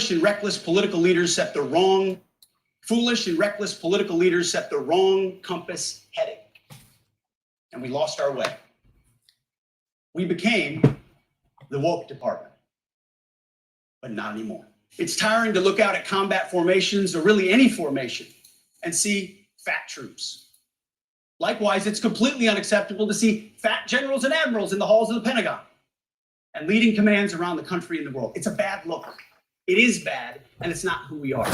and reckless political leaders set the wrong, foolish and reckless political leaders set the wrong compass heading. And we lost our way. We became the woke department, but not anymore. It's tiring to look out at combat formations, or really any formation, and see fat troops. Likewise, it's completely unacceptable to see fat generals and admirals in the halls of the Pentagon and leading commands around the country and the world. It's a bad look. It is bad, and it's not who we are.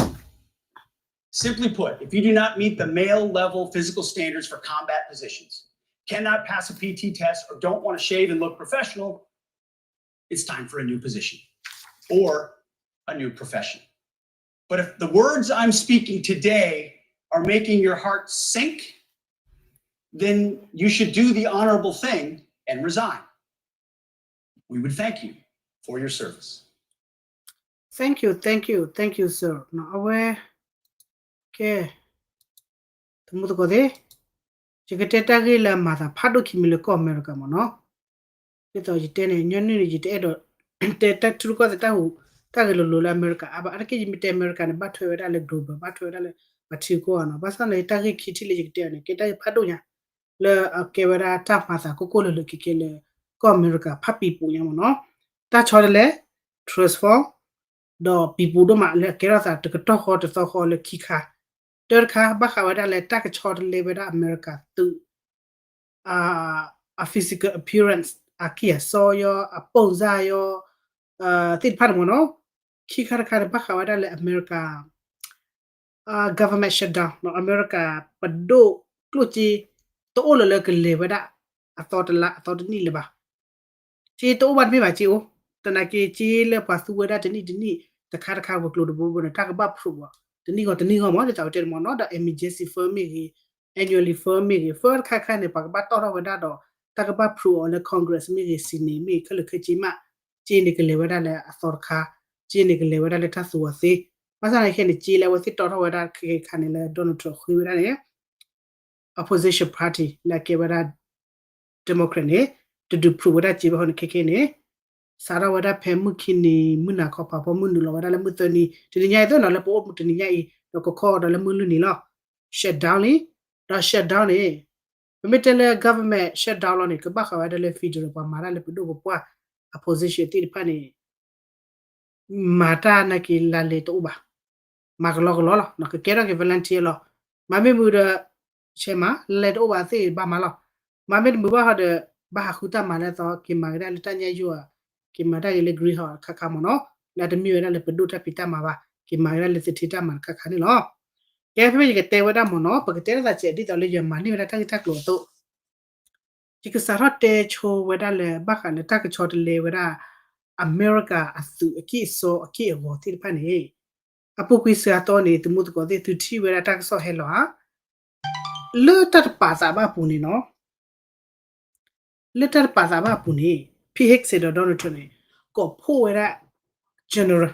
Simply put, if you do not meet the male level physical standards for combat positions, cannot pass a P T test, or don't want to shave and look professional, it's time for a new position or a new profession. But if the words I'm speaking today are making your heart sink, then you should do the honorable thing and resign. We would thank you for your service. Thank you, thank you, thank you, sir. အဝဲ ကဲ တမူသကိးသ့ၣ်, ယကတဲတၢ်ဂ့ၢ်လၢအမၤသးဖးဒိၣ်ခံမံၤလၢကီၢ်အမဲရကၤမ့ၢ်နီၤ. ဒ်သိးယတဲန့ၣ် ညီနုၢ်န့ၣ် ယတအဲၣ်ဒိး တဲတၢ်ထံရူၢ်ကီၢ်သဲးတၢ်ဟူး တၢ်ဂ့ၢ်လိၤလိၤလၢအမဲရကၤအါဘၣ်. အါတက့ၢ်ယမ့ၢ်တဲအမဲရကၤန့ၣ် ဘၣ်ထွဲဝဲဒၣ်လၢ global ဘၣ်ထွဲဝဲဒၣ်လၢ ပှၤထံကီၢ်နီၤ. ဘၣ်ဆၣ်န့ၣ် တၢ်ဂ့ၢ်ခံထံၣ်လၢယကတဲအီၤန့ၣ် ကဲတၢ်ဂ့ၢ်ဖးဒိၣ်ညါ လၢအကဲဝဲဒၣ်တၢ်မၤသးကိၢ်ကိၢ်လၢၤလၢၤကဲကဲလၢ ကီၢ်အမဲရကၤဖးပံၤပူၤညါမ့ၢ်နီၤ. တၢ်ဆီတလဲ transform ဒီးပံၤပူၤဒိၣ်မးလၢအကဲထီၣ်သးတကတီၢ်ဃီတသီဃီလၢခံခါ, တၢတခါ ဘၣ်ဃးဝဲဒၣ်လၢတၢ်ကဆီတလဲဝဲဒၣ်အမဲရကၤသုး အ physical appearance အခံအစီယီၤ အပိၣ်စၢ်ယီၤ သ့ၣ်တဖၣ်န့ၣ်မ့ၢ်နီၤ. ခံခါတခါန့ၣ် ဘၣ်ဃးဝဲဒၣ်လၢအမဲရကၤ government shutdown နီၤ, အမဲရကၤ ပဒိၣ်ကျိၣ်စ့ တအိၣ်လၢၤလၢကလဲၤဝဲဒၣ် အသီတလါ အသီတနံၣ်လၢၤဘၣ်. စ့တအိၣ်ဘၣ်တမ့ၢ်ဘၣ်စ့အိၣ်, သနာ်က့ စ့လၢပှၤသူဝဲဒၣ်တနံၣ်တနံၣ် တခါတခါ ဝဲၤကျိၤတဘိဘိန့ၣ် တၢ်ကဘၣ် prove အီၤ တနံၣ်ဂီၢ်တနံၣ်ဂီၢ်မ့ၢ် ဒ်သိးဝဲတဲတမ့ၢ်နီၤ, ဒီး emergency fund မ့ၢ်ဂ့ၤ annually fund မ့ၢ်ဂ့ၤ fund တခါခါန့ၣ် ပှၤကဘၣ်တီၣ်ထီၣ်ဝဲဒၣ်ဒီး တၢ်ကဘၣ် prove အီၤလၢ Congress မ့ၢ်ဂ့ၤ Senate မ့ၢ်ဂ့ၤ ခဲလၢာ်ခဲဆ့မး, စ့န့ၣ်ကလဲၤဝဲဒၣ်လၢအသီတခါ, စ့န့ၣ်ကလဲၤဝဲဒၣ်လၢတၢ်သူအီၤသ့. ဘၣ်ဆၣ်န့ၣ်ခဲန့ၣ် စ့လၢအဝဲသ့ၣ်တီၣ်ထီၣ်ဝဲဒၣ်ခဲခါန့ၣ်လၢ Donald Trump ဃ့ဝဲဒၣ်န့ၣ် opposition party လၢအကဲဝဲဒၣ် Democrat န့ၣ် တဒုး prove ဝဲဒၣ်စ့ဘၣ်ဃိန့ၣ် ခဲခဲန့ၣ် စးထီၣ်ဝဲဒၣ်ဖဲမုၢ်ခံနံၤ မုၢ်နၤခီ ဖးဖီမုၢ်နုာ်လီၤဝဲဒၣ်လၢမုၢ်သၢနံၤ တနံၤညါအံၤသ့ၣ်နီၤ လၢပအိၣ်မူတနံၤညါအံၤ ဒီးကခီဒီးလၢမုၢ်လွံၢ်နံၤလီၤ. shutdown လံ, ဒီး shutdown န့ၣ် ပမ့ၢ်တဲလၢ government shutdown လီၤန့ၣ် ကဘၣ်ဃးဝဲဒၣ်လၢ federal ပှၤမၤတၢ်လၢပဒိၣ်ပပှၢ် opposition သ့ၣ်တဖၣ်န့ၣ် မၤတၢ်နာ်က့ၤလါလဲတအိၣ်ဘၣ်, မၤကလီကလီလီၤ, ကကဲထီၣ်က့ၤ volunteer လီၤ. မၤမ့ၢ်မုာ်ဒီး ဆဲးမၤ လါလဲတအိၣ်ဘၣ်သ့ၣ်ဘၣ်မၤလီၤ. မၤမ့ၢ်တမုာ်ဘၣ်ဃီဒီး ဘၣ်ဟးဃုတၢ်မၤလၢအသီ က့ၤမၤကဒါလၢတၢ်ညၣ်ယိၣ်ဧါ, က့ၤမၤတၢ်ဂ့ၤလၢ greenhouse ခါခါမ့ၢ်နီၤ, လၢတမ့ၢ်ဝဲဒၣ်လၢပဒိၣ်တၢ်ဖံးတၢ်မၤဘၣ်, က့ၤမၤကဒါလၢသထ့တၢ်မၤတခါခါန့ၣ်လီၤ. ကဲဖဲဖဲယကတဲဝဲဒၣ်မ့ၢ်နီၤ ပကတဲတၢ်သးစဲးဒ်သိးလၢယမၤန့ၢ်ဝဲဒၣ်တၢ်ဂ့ၢ်တၢ်ကျိၤအသိး ယကစးထီၣ်တဲဆိဝဲဒၣ်လၢ ဘၣ်ဃးလၢတၢ်ကဆီတလဲဝဲဒၣ် အမဲရကၤအသုးအက့ၢ်အစီအက့ၢ်အဂီၤသ့ၣ်တဖၣ်န့ၣ်, အပူၤကွံာ်စှၤသီန့ၣ် သုးမုၢ်သကိးသ့ၣ် သုထံၣ်ဝဲဒၣ်တၢ်ကစီၣ်ဟဲလီၤဧါ, လၢတၢ်တပာ်သးဘၣ်အပူၤန့ၣ်နီၤ လၢတၢ်တပာ်သးဘၣ်အပူၤန့ၣ် Pete Hegseth ဒီး Donald Trump န့ၣ် ကိးဖှိၣ်ဝဲဒၣ် general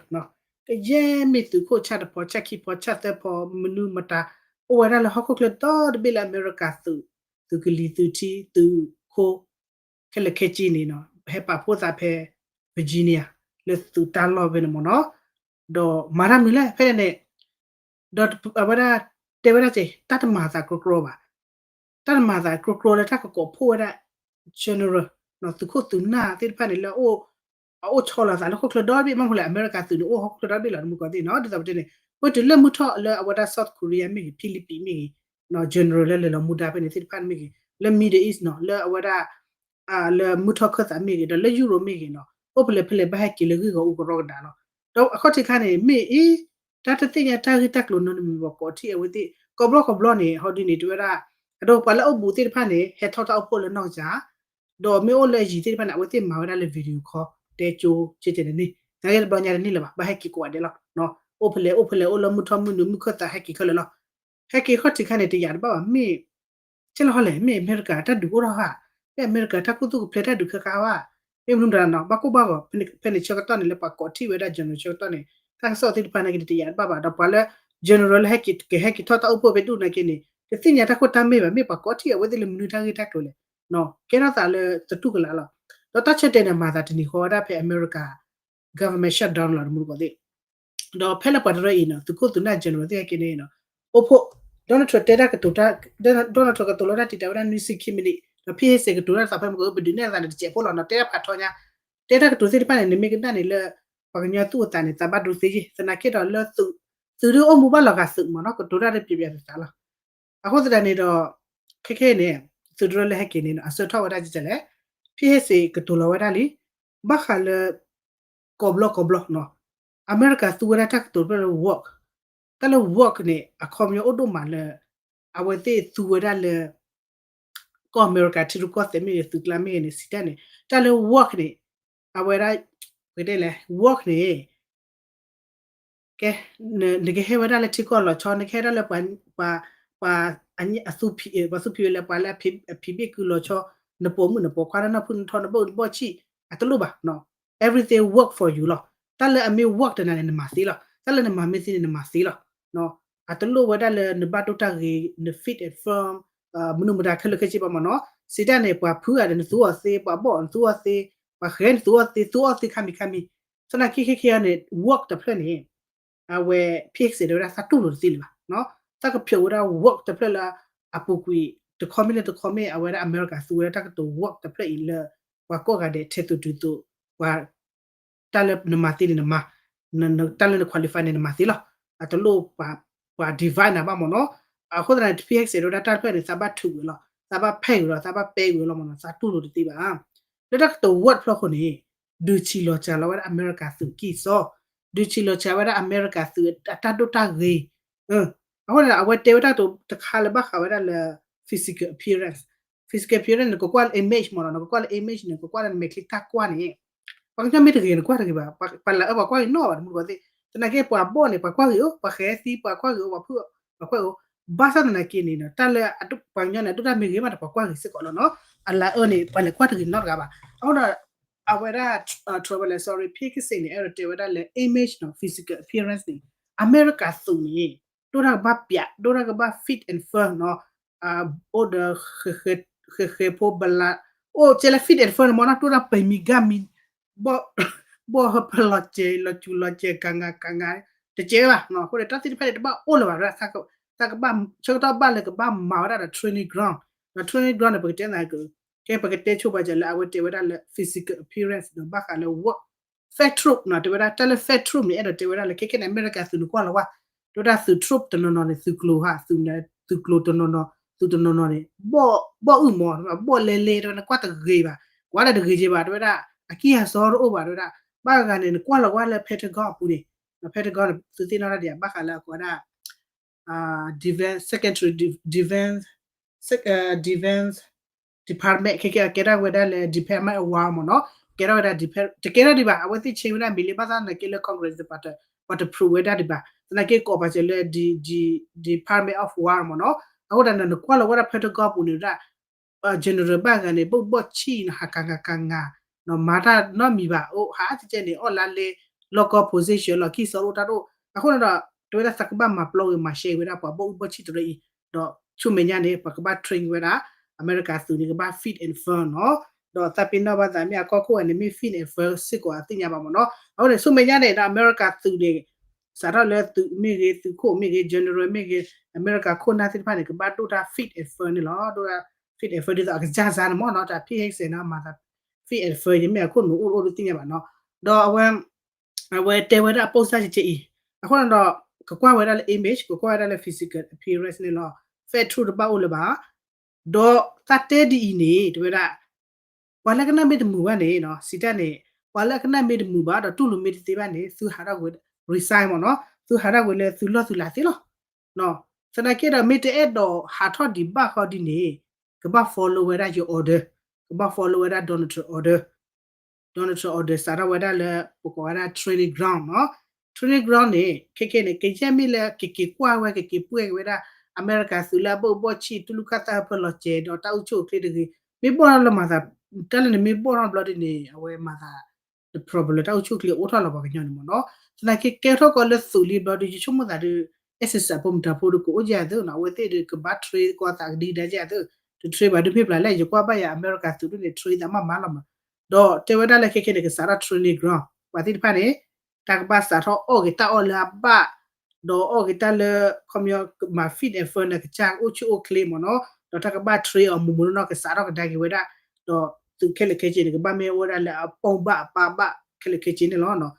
ကယဲၢ်မ့ၢ်သုးခိၣ်ဆၣ်တဖီ ဆၣ်ခံဖီ ဆၣ်သၢဖီ မနုၤမတၤ အိၣ်ဝဲဒၣ်လၢဟီၣ်ခိၣ်ချၢဒီတဘ့ၣ်လၢအမဲရကၤသုး, သုးကလံၤသုးထံ သုးခိၣ် ခဲလၢာ်ခဲဆ့န့ၣ်နီၤ ဟဲပာ်ဖှိၣ်သးဖဲ Virginia လၢသုးတၢ်လီၢ်ဖဲန့ၣ်မ့ၢ်နီၤ, ဒီးမၤတၢ်မနုၤလဲၣ် ဖဲန့ၣ်န့ၣ် ဒီးအဝဲဒၣ်တဲဝဲဒၣ်က့ၤ တၢ်တမၤသးကြီကြီဘၣ်, တၢ်တမၤသးကြီကြီလၢတၢ်ကကိးဖှိၣ်ဝဲဒၣ် general သုးခိၣ်သုးနၢ်သ့ၣ်တဖၣ်န့ၣ်လၢ အအိၣ်ဆီလီၤသးလၢဟီၣ်ခိၣ်ချၢဒီတဘ့ၣ် မ့ၢ်မနုၤလဲၣ် အမဲရကၤသုးန့ၣ်အိၣ်ဟီၣ်ခိၣ်ချၢဒီတဘ့ၣ်လီၤ တမုၢ်ကီၢ်သ့ၣ်နီၤ ဒ်သိးပတဲန့ၣ် ပတုၤလၢမုၢ်ထီၣ်လၢအဝဲဒၣ် South Korea မ့ၢ်ဂ့ၤ Philippines မ့ၢ်ဂ့ၤ general လၢလဲၤလီၤမူဒါဖဲန့ၣ်သ့ၣ်တဖၣ်မ့ၢ်ဂ့ၤ လၢ Middle East နီၤ လၢအဝဲဒၣ် လၢမုၢ်ထီၣ်ခၢၣ်သးမ့ၢ်ဂ့ၤ ဒီးလၢ Europe မ့ၢ်ဂ့ၤနီၤ အိၣ်ဖဲလဲၣ်ဖဲလဲၣ်ဘၣ်ဟဲက့ၤလၢဂ့ၢ်ဂီၤအူကရီကဒါလီၤ. ဒီးအခီၣ်ထံးခါန့ၣ် မ့ၢ်အံၤ တၢ်တသ့ၣ်ညါတၢ်ဂ့ၢ်တၢ်ကျိၤနီတမံၤဘၣ် ကိးထီၣ်အဝဲသ့ၣ် ကိးဘျီကိးဘျီန့ၣ် ဟီဒုန့ၣ် တဝဲဒၣ် အဒိပှၤလၢအအိၣ်ဘူးသ့ၣ်တဖၣ်န့ၣ် ဟဲထီၣ်တၢ်အိၣ်ဖှိၣ်လၢနီၢ်ကစၢ် ဒီးမ့ၢ်အိၣ်လၢအယံၤသ့ၣ်တဖၣ်န့ၣ် အဝဲသ့ၣ်မၤဝဲဒၣ်လၢ video call တဲကၠိကဲကဲန့ၣ်န့ၣ် သနာ်က့တဘျီညါတန့ၢ်လၢၤဘၣ် ဘၣ်ဟဲက့ၤကိးဂၤဒဲးလီၤ. အိၣ်ဖဲလဲၣ်အိၣ်ဖဲလဲၣ်အိၣ်လၢမုၢ်ထီၣ်မုၢ်နုာ်မုၢ်ခၢၣ်သးဟဲက့ၤခဲလၢာ်လီၤ. ဟဲက့ၤခီၣ်ထံးခါန့ၣ် တယာ်တဘၣ်ဘၣ် မ့ၢ် ကဲလီၤဟီလဲၣ် မ့ၢ်အမဲရကၤတၢ်ဒုးအိၣ်ထီၣ်ဧါ, မ့ၢ်အမဲရကၤတၢ်ကူၣ်သူၣ်ကဖျဲးတၢ်ဒုးခဲခါဧါ, မ့ၢ်မနုၤမတၤနီၤ ဘၣ်ကိၢ်ဘၣ်ဂီၤ ဖဲန့ၣ်ဆၢကတီၢ်န့ၣ် လၢပှၤကိးထီၣ်ဝဲဒၣ် general ဆၢကတီၢ်န့ၣ် တၢ်ကစီၣ်သ့ၣ်တဖၣ်နာ်က့န့ၣ် တယာ်တဘၣ်ဘၣ် ဒီးပှၤလၢ general လၢဟဲက့ၤကဟဲက့ၤထီၣ်တၢ်အိၣ်ဖှိၣ်ဖဲဒူၣ်နာ်က့န့ၣ် တသ့ၣ်ညါတၢ်ခိၣ်တၢ်မ့ၢ်ဘၣ် မ့ၢ်ပှၤကိးထီၣ်အဝဲသ့ၣ်လၢမနုၤတၢ်ဂ့ၢ်တၢ်ကျိၤလဲၣ်, ကဲထီၣ်သးလၢသတူၢ်ကလာ်လီၤ. ဒီးတၢ်ဆၢတဲာ်န့ၣ် မၤသးတနံၤဃီဝဲဒၣ်ဖဲအမဲရကၤ government shutdown လီၤ တမုၢ်တကိးသ့ၣ် ဒီးဖဲလၢပှၤတရၢအံၤနီၤ သုးခိၣ်သုးနၢ် general သ့ၣ်ဟဲက့ၤန့ၣ်နီၤ, အိၣ်ဖှိၣ် Donald Trump တဲတၢ်ကတိၤတၢ် Donald Trump ကတိၤလီၤတၢ်တံာ်တာ်ဝဲဒၣ်နွံဆံခံမံးနံး ဒီး ဖံဟ့စ့း ကတိၤတၢ်သးဖဲမက ပဒုးနဲၣ်အသးန့ၣ်တစဲးဖိလီၤနီၤ, တဲတၢ်ဖးထီညါ, တဲတၢ်ကတိၤသ့ၣ်တဖၣ်န့ၣ် နမ့ၢ်ကနၣ်န့ၣ်လၢ ပှၤကညီသူၣ်အသးန့ၣ် သးဘၣ်ဒိသ့ယ့ၢ်, သနာ်က့ဒီးလၢ သုးဒုးအိၣ်မူဘၣ်လီၤဂာ်သုးမ့ၢ်နီၤ, ကတိၤတၢ်တပျံၤပျံၤသးသးလီၤ. အဃိသတးန့ၣ်ဒီး ခဲခဲအံၤန့ၣ် သုးတရၢလၢဟဲက့ၤန့ၣ် အဆၢထီၣ်ဝဲဒၣ်ကလဲၣ်, ဖံဟ့စ့း ကတိၤလီၤဝဲဒၣ်လံ, ဘၣ်ဃးလၢ ကိးဘျီကိးဘျီနီၤ, အမဲရကၤသူဝဲဒၣ်တၢ်ကတိၤတဖျၢၣ်လၢ woke, တၢ်လၢ woke န့ၣ် အခီပညီအိၣ်ဒိၣ်မးလၢ အဝဲသ့ၣ်သူဝဲဒၣ်လၢ ကီၢ်အမဲရကၤထံရူၢ်ကီၢ်သဲးမ့ၢ်ဂ့ၤ သုးကျါမ့ၢ်ဂ့ၤန့ၣ် စံးတၢ်န့ၣ် တၢ်လၢ woke န့ၣ် အဝဲဒၣ် ပကတဲလဲၣ် woke န့ၣ် ကဲ နကဟဲဝဲဒၣ်လၢထံကီၢ်လီၤဆီ နကဟဲဒၣ်လၢ ပှၤ ပှၤ အသူၣ်ဖံး ပှၤသူၣ်ဖံးဝဲလၢ ပှၤလၢအဖံးဘ့ၣ်ကုလီၤဆီ နပိာ်မုၣ်နပိာ်ခွါ နနီၢ်ဖုနထီ နဘၣ်အူနဘၣ်ဆံၣ် အတလိၣ်ဘၣ်နီၤ, everything work for you လီၤ. တၢ်လၢအမ့ၢ် work တနၤန့ၣ် နမၤသ့လီၤ. တၢ်လၢနမၤမ့ၢ်သ့န့ၣ် နမၤသ့လီၤ. အတလိၣ်ဝဲဒၣ်လၢနဘၣ်ဒိတၢ်ဂ့ၤ န fit and firm မနုၤမတၤခဲလၢာ်ခဲဆ့ဘၣ်မ့ၢ်နီၤ, စံးတၢ်န့ၣ် ပှၤဖုဂၤဒီးနသူအီၤသ့, ပှၤဘီၣ်နသူအီၤသ့, ပှၤဃဲနသူအီၤသ့, သူအီၤသ့ခါမံၤခါမံၤ, သနာ်က့ခဲခဲအံၤန့ၣ် work တဖျၢၣ်န့ၣ် အဝဲ ဖံဟ့စ့း တဲဝဲဒၣ်သးတူၢ်လိာ်တသ့လၢၤဘၣ်နီၤ, သးကဖျိးဝဲဒၣ် work တဖျၢၣ်လၢ အပူၤကွံာ် တခီမ့ၢ်လၢတခီမ့ၢ် အဝဲဒၣ်အမဲရကၤသူဝဲဒၣ်တၢ်ကတိၤ work တဖျၢၣ်အံၤလၢ ပှၤကိးဂၤဒဲးထဲသိးတုၤသိး ပှၤ တၢ်လၢနမၤသ့န့ၣ်နမၤ, တၢ်လၢန qualify န့ၣ်နမၤသ့လီၤ. အတလိၣ် ပှၤ divide နၤဘၣ်မ့ၢ်နီၤ. အဃိသတးန့ၣ် ဖံဟ့စ့း တဲဝဲဒၣ်တၢ်တဖျၢၣ်န့ၣ် သးဘၣ်ထုးဝဲလီၤ, သးဘၣ်ဖဲးဝဲလီၤ, သးဘၣ်ပဲဝဲလီၤမ့ၢ်နီၤ, သးတူၢ်လိာ်တသ့ဘၣ်. လၢတၢ်ကတိၤ work တဖျၢၣ်အဃိန့ၣ် ဒုးဆံးလီၤစှၤလီၤဝဲဒၣ်အမဲရကၤသုးကံၢ်စီ, ဒုးဆံးလီၤစှၤဝဲဒၣ်အမဲရကၤသုးအတၢ်ဒိၣ်တၢ်ဂ့ၤ အဃိန့ၣ်ဒီး အဝဲတဲဝဲတၢ်ကတိၤတခါလၢဘၣ်ဃးဝဲဒၣ်လၢ physical appearance, physical appearance နကကွၢ်လၢ image မ့ၢ်နီၤ, နကကွၢ်လၢ image န့ၣ် နကကွၢ်လၢနမဲာ်ချံတၢ်ကွၢ်န့ၣ်, ပှၤကညီမ့ၢ်တဂ့ၤ နကွၢ်တဂ့ၤဘၣ်, ပှၤလၢအအၢ ပှၤကွၢ်ဂ့ၤနီၣ်ဘၣ် တမူတကိးသ့ၣ်, သနာ်က့ပှၤဘီၣ်န့ၣ် ပှၤကွၢ်ဂ့ၤအိၣ်, ပှၤဃဲသံ ပှၤကွၢ်ဂ့ၤအိၣ်, ပှၤဖုၣ် ပှၤကွၢ်ဂ့ၤအိၣ်, ဘၣ်ဆၣ်သနာ်က့န့ၣ်ဒီး တၢ်လၢပှၤကညီန့ၣ် အဒိၣ်တၢ်မ့ၢ်ဂ့ၤမးဒီး ပှၤကွၢ်ဂ့ၤစ့ၢ်ကီးလီၤနီၤ, အလၤအၢန့ၣ် ပှၤလဲၤကွၢ်တဂ့ၤနီတဂၤဘၣ်. အဃိဒီး အဝဲဒၣ် ထြဲဝဲလဲၣ် sorry ဖံဟ့စ့း န့ၣ် အဲၣ်ဒိးတဲဝဲဒၣ်လၢ image နီၤ physical appearance န့ၣ် အမဲရကၤသုးန့ၣ် ဒိၣ်တၢ်ကဘၣ်ပျး ဒိၣ်တၢ်ကဘၣ် fit and firm နီၤ, အိၣ်ဒီး ဃဲၤဃဲၤဖိဘလး အိၣ်ကဲလၢ fit and firm န့ၣ်မ့ၢ်နီၤ, ဒိၣ်တၢ်ပှဲၤမံၤဂၤမံၤ ဘီၣ်ဟၢဖၢလီၤစဲၤ လီၤစူၤလီၤစဲၤ ကၤငါကၤငါ တကဲဘၣ်နီၤ. အဃိန့ၣ် တၢ်သ့ၣ်တဖၣ်န့ၣ် တဘၣ်အိၣ်လၢၤဘၣ် သးကဘၣ်ဆၢကတီၢ်ဘၣ်လၢကဘၣ်မၤဝဲဒၣ်ဒီး training ground, ဒီး training ground န့ၣ် ပကတဲသးက ကဲပကတဲဆိပာ်စၢၤလၢအဝဲတဲဝဲဒၣ်လၢ physical appearance ဒီးဘၣ်ဃးလၢ work, fed troop နီၤ, တဲဝဲဒၣ်တၢ်လၢ fed troop န့ၣ် အဲၣ်ဒိးတဲဝဲဒၣ်လၢ ခဲခဲန့ၣ် အမဲရကၤသုးန့ၣ်ကွၢ်လီၤဝဲ, တဲဝဲဒၣ်သုး troop တနီၤနီၤန့ၣ် သုးကျိၤဟါ သုး သုးကျိၤတနီၤနီၤ သုးတနီၤနီၤန့ၣ် ဘီၣ်အုၣ်မး ဘီၣ်လဲၤလဲၤ တဲဝဲ နကွၢ်တဂ့ၤဘၣ်, ကွၢ်လၢတဂ့ၤကဲဘၣ် တဲဝဲဒၣ် အကံၢ်အစီတအိၣ်ဘၣ် တဲဝဲဒၣ်, ဘၣ်ဂၤန့ၣ် နကွၢ်လီၤဝဲလၢ Pentagon အပူၤန့ၣ်, Pentagon န့ၣ် သုသ့ၣ်နီၣ်တၢ်ဒံး ဘၣ်ဃးလၢအကိးဝဲဒၣ် defense secretary, defense, defense department ခဲကဲ ကဲထီၣ်ဝဲဒၣ်လၢ Department of War မ့ၢ်နီၤ, ကဲထီၣ်ဝဲဒၣ် defense တကဲထီၣ်ဒံးဘၣ်, အဝဲသ့ၣ် change ဝဲဒၣ်မံၤလံ ဘၣ်ဆၣ်သနာ်က့လၢ Congress ပှၤတ approve ဝဲဒၣ်ဒံးဘၣ်, သနာ်က့ကိးပာ်စၢၤလၢ Department of War မ့ၢ်နီၤ, အဃိသတးန့ၣ် နကွၢ်လီၤဝဲဒၣ် Pentagon ပူၤန့ၣ်ဝဲဒၣ် general ဘၣ်ဂၤန့ၣ် ဘီၣ်ဘီၣ်ဆံၣ်နီၤ ဟးကၤငါကၤငါ နီၤ မၤတၢ်နီတမံၤဘၣ် အိၣ်ဟးကဲကဲန့ၣ် အီၣ်လါလဲ လီၢ်ကီၢ် position လီၤ ကံၢ်စီအိၣ်တၢ်တအိၣ်, အဃိန့ၣ်ဒီး တဲဝဲဒၣ်သးကဘၣ်မၤပျီဂ့ၤ မၤရှဲဝဲဒၣ်ပှၤဘီၣ်အုၣ်ဘီၣ်ဆံၣ်တရၢအံၤ, ဒီးဆူမဲာ်ညါန့ၣ် ပှၤကဘၣ် train ဝဲဒၣ် အမဲရကၤသုးန့ၣ် ကဘၣ် fit and firm နီၤ, ဒီးသးပ့ၤနီၣ်ဘၣ်သးမ့ၢ်အကီၢ်ခိၣ်ဂၤန့ၣ် မ့ၢ် fit and firm စ့ၢ်ကီးအသ့ၣ်ညါဘၣ်မ့ၢ်နီၤ, အဃိန့ၣ် ဆူမဲာ်ညါန့ၣ်ဒီး အမဲရကၤသုးန့ၣ် စးထီၣ်လၢသုးမ့ၢ်ဂ့ၤ သုးခိၣ်မ့ၢ်ဂ့ၤ general မ့ၢ်ဂ့ၤ အမဲရကၤခိၣ်နၢ်သ့ၣ်တဖၣ်န့ၣ် ကဘၣ်ဒိၣ်တၢ် fit and firm န့ၣ်လီၤ, ဒိၣ်တၢ် fit and firm ဒ်သိးအကစၢ်စါန့ၣ်မ့ၢ်နီၤ, တၢ်ဖံးဟဲကစဲးန့ၣ် မၤသး fit and firm ယမ့ၢ်အခိၣ်နူာ်အိၣ်အိၣ်ဒ်သ့ၣ်ညါဘၣ်နီၤ, ဒီးအဝဲ အဝဲတဲဝဲဒၣ် post တၢ်ကဲကဲအံၤ, အဃိန့ၣ်ဒီး ကကွၢ်ဝဲဒၣ်လၢ image ကကွၢ်ဝဲဒၣ်လၢ physical appearance န့ၣ်လီၤ, fed troop တဘၣ်အိၣ်လၢၤဘၣ်, ဒီးသးတဲဒ်အံၤန့ၣ် တဲဝဲဒၣ် ပှၤလၢကနၣ်မ့ၢ်တမုာ်ဘၣ်န့ၣ်နီၤ, စံးတၢ်န့ၣ် ပှၤလၢအကနၣ်မ့ၢ်တမုာ်ဘၣ်ဒီးတူၢ်လိာ်မ့ၢ်တသ့ဘၣ်န့ၣ် သုဟးထီၣ်ကွံာ် resign မ့ၢ်နီၤ, သုဟးထီၣ်ကွံာ်လၢသုလီၢ်သုလၤသ့လီၤ. သနာ်က့ဒီး မ့ၢ်တအဲၣ်ဒိးဟးထီၣ်ဒံးဘၣ်ဃီဒ်န့ၣ် ကဘၣ် follow ဝဲဒၣ် ယ order, ကဘၣ် follow ဝဲဒၣ် Donald Trump order, Donald Trump order စးထီၣ်ဝဲဒၣ်လၢ ပကိးဝဲဒၣ် training ground နီၤ, training ground န့ၣ် ခဲကဲန့ၣ် ကယဲၢ်မ့ၢ်လၢကက့ၤကွၢ်ဝဲ ကက့ၤပှဲၤက့ၤဝဲဒၣ် အမဲရကၤသုးလၢအဘၣ်အူဘၣ်ဆံၣ် တူၢ်လိာ်ခၣ်သၣ်ဟၢဖၢလီၤစဲၤ ဒီးတၢ်အိၣ်ဆူၣ်အိၣ်ချ့တဂ့ၤ, မ့ၢ်ဘီၣ်ထီၣ်လၢမၤသး, တၢ်လၢနမ့ၢ်ဘီၣ်ထီၣ်ဘျီဒ်န့ၣ် အဝဲမၤသး problem တၢ်အိၣ်ဆူၣ်အိၣ်ချ့အိၣ်ထီၣ်လီၤပှၤကညီန့ၣ်မ့ၢ်နီၤ, သနာ်က့ကဲထီၣ်ကီးလၢသုးလံဘျီဒီး ယဆိကမိၣ်သးဒီး exercise ဖိမုၢ်တၢ်ဖိဒီးကအိၣ်ယၤသ့နီၤ, အဝဲသ့ၣ်ဒီးကဘၣ် train ကီးသးကဒံကဒါယၤသ့, တ train ဘၣ်ဒုးမ့ၢ်ပျၢ်လဲၣ် ယကွၢ်ဘၣ်ယၤအမဲရကၤသုးဒ်န့ၣ် train သးမးမးလီၤမး, ဒီးတဲဝဲဒၣ်လၢခဲကဲန့ၣ် ကစးထီၣ် training ground ပှၤသ့ၣ်တဖၣ်န့ၣ် တၢ်ကဘၣ်စးထီၣ်အီၣ်က့ၤတၢ်အီၣ်လၢအဘၣ်, ဒီးအီၣ်က့ၤတၢ်လၢ ခီပညီမၤ fit and furniture ကစၢ်အိၣ်ဆူၣ်အိၣ်ချ့မ့ၢ်နီၤ, ဒီးတၢ်ကဘၣ် train အီၤမုာ်မုာ်နီၢ်နီၢ် ကစးထီၣ်ကဒါက့ၤဝဲဒၣ်, ဒီးသုးခဲလၢာ်ခဲဆ့န့ၣ် ကဘၣ်မ့ၢ်အိၣ်ဝဲဒၣ်လၢအပိာ်ဘၣ်အပၢ်ဘၣ်ခဲလၢာ်ခဲဆ့န့ၣ်လီၤ.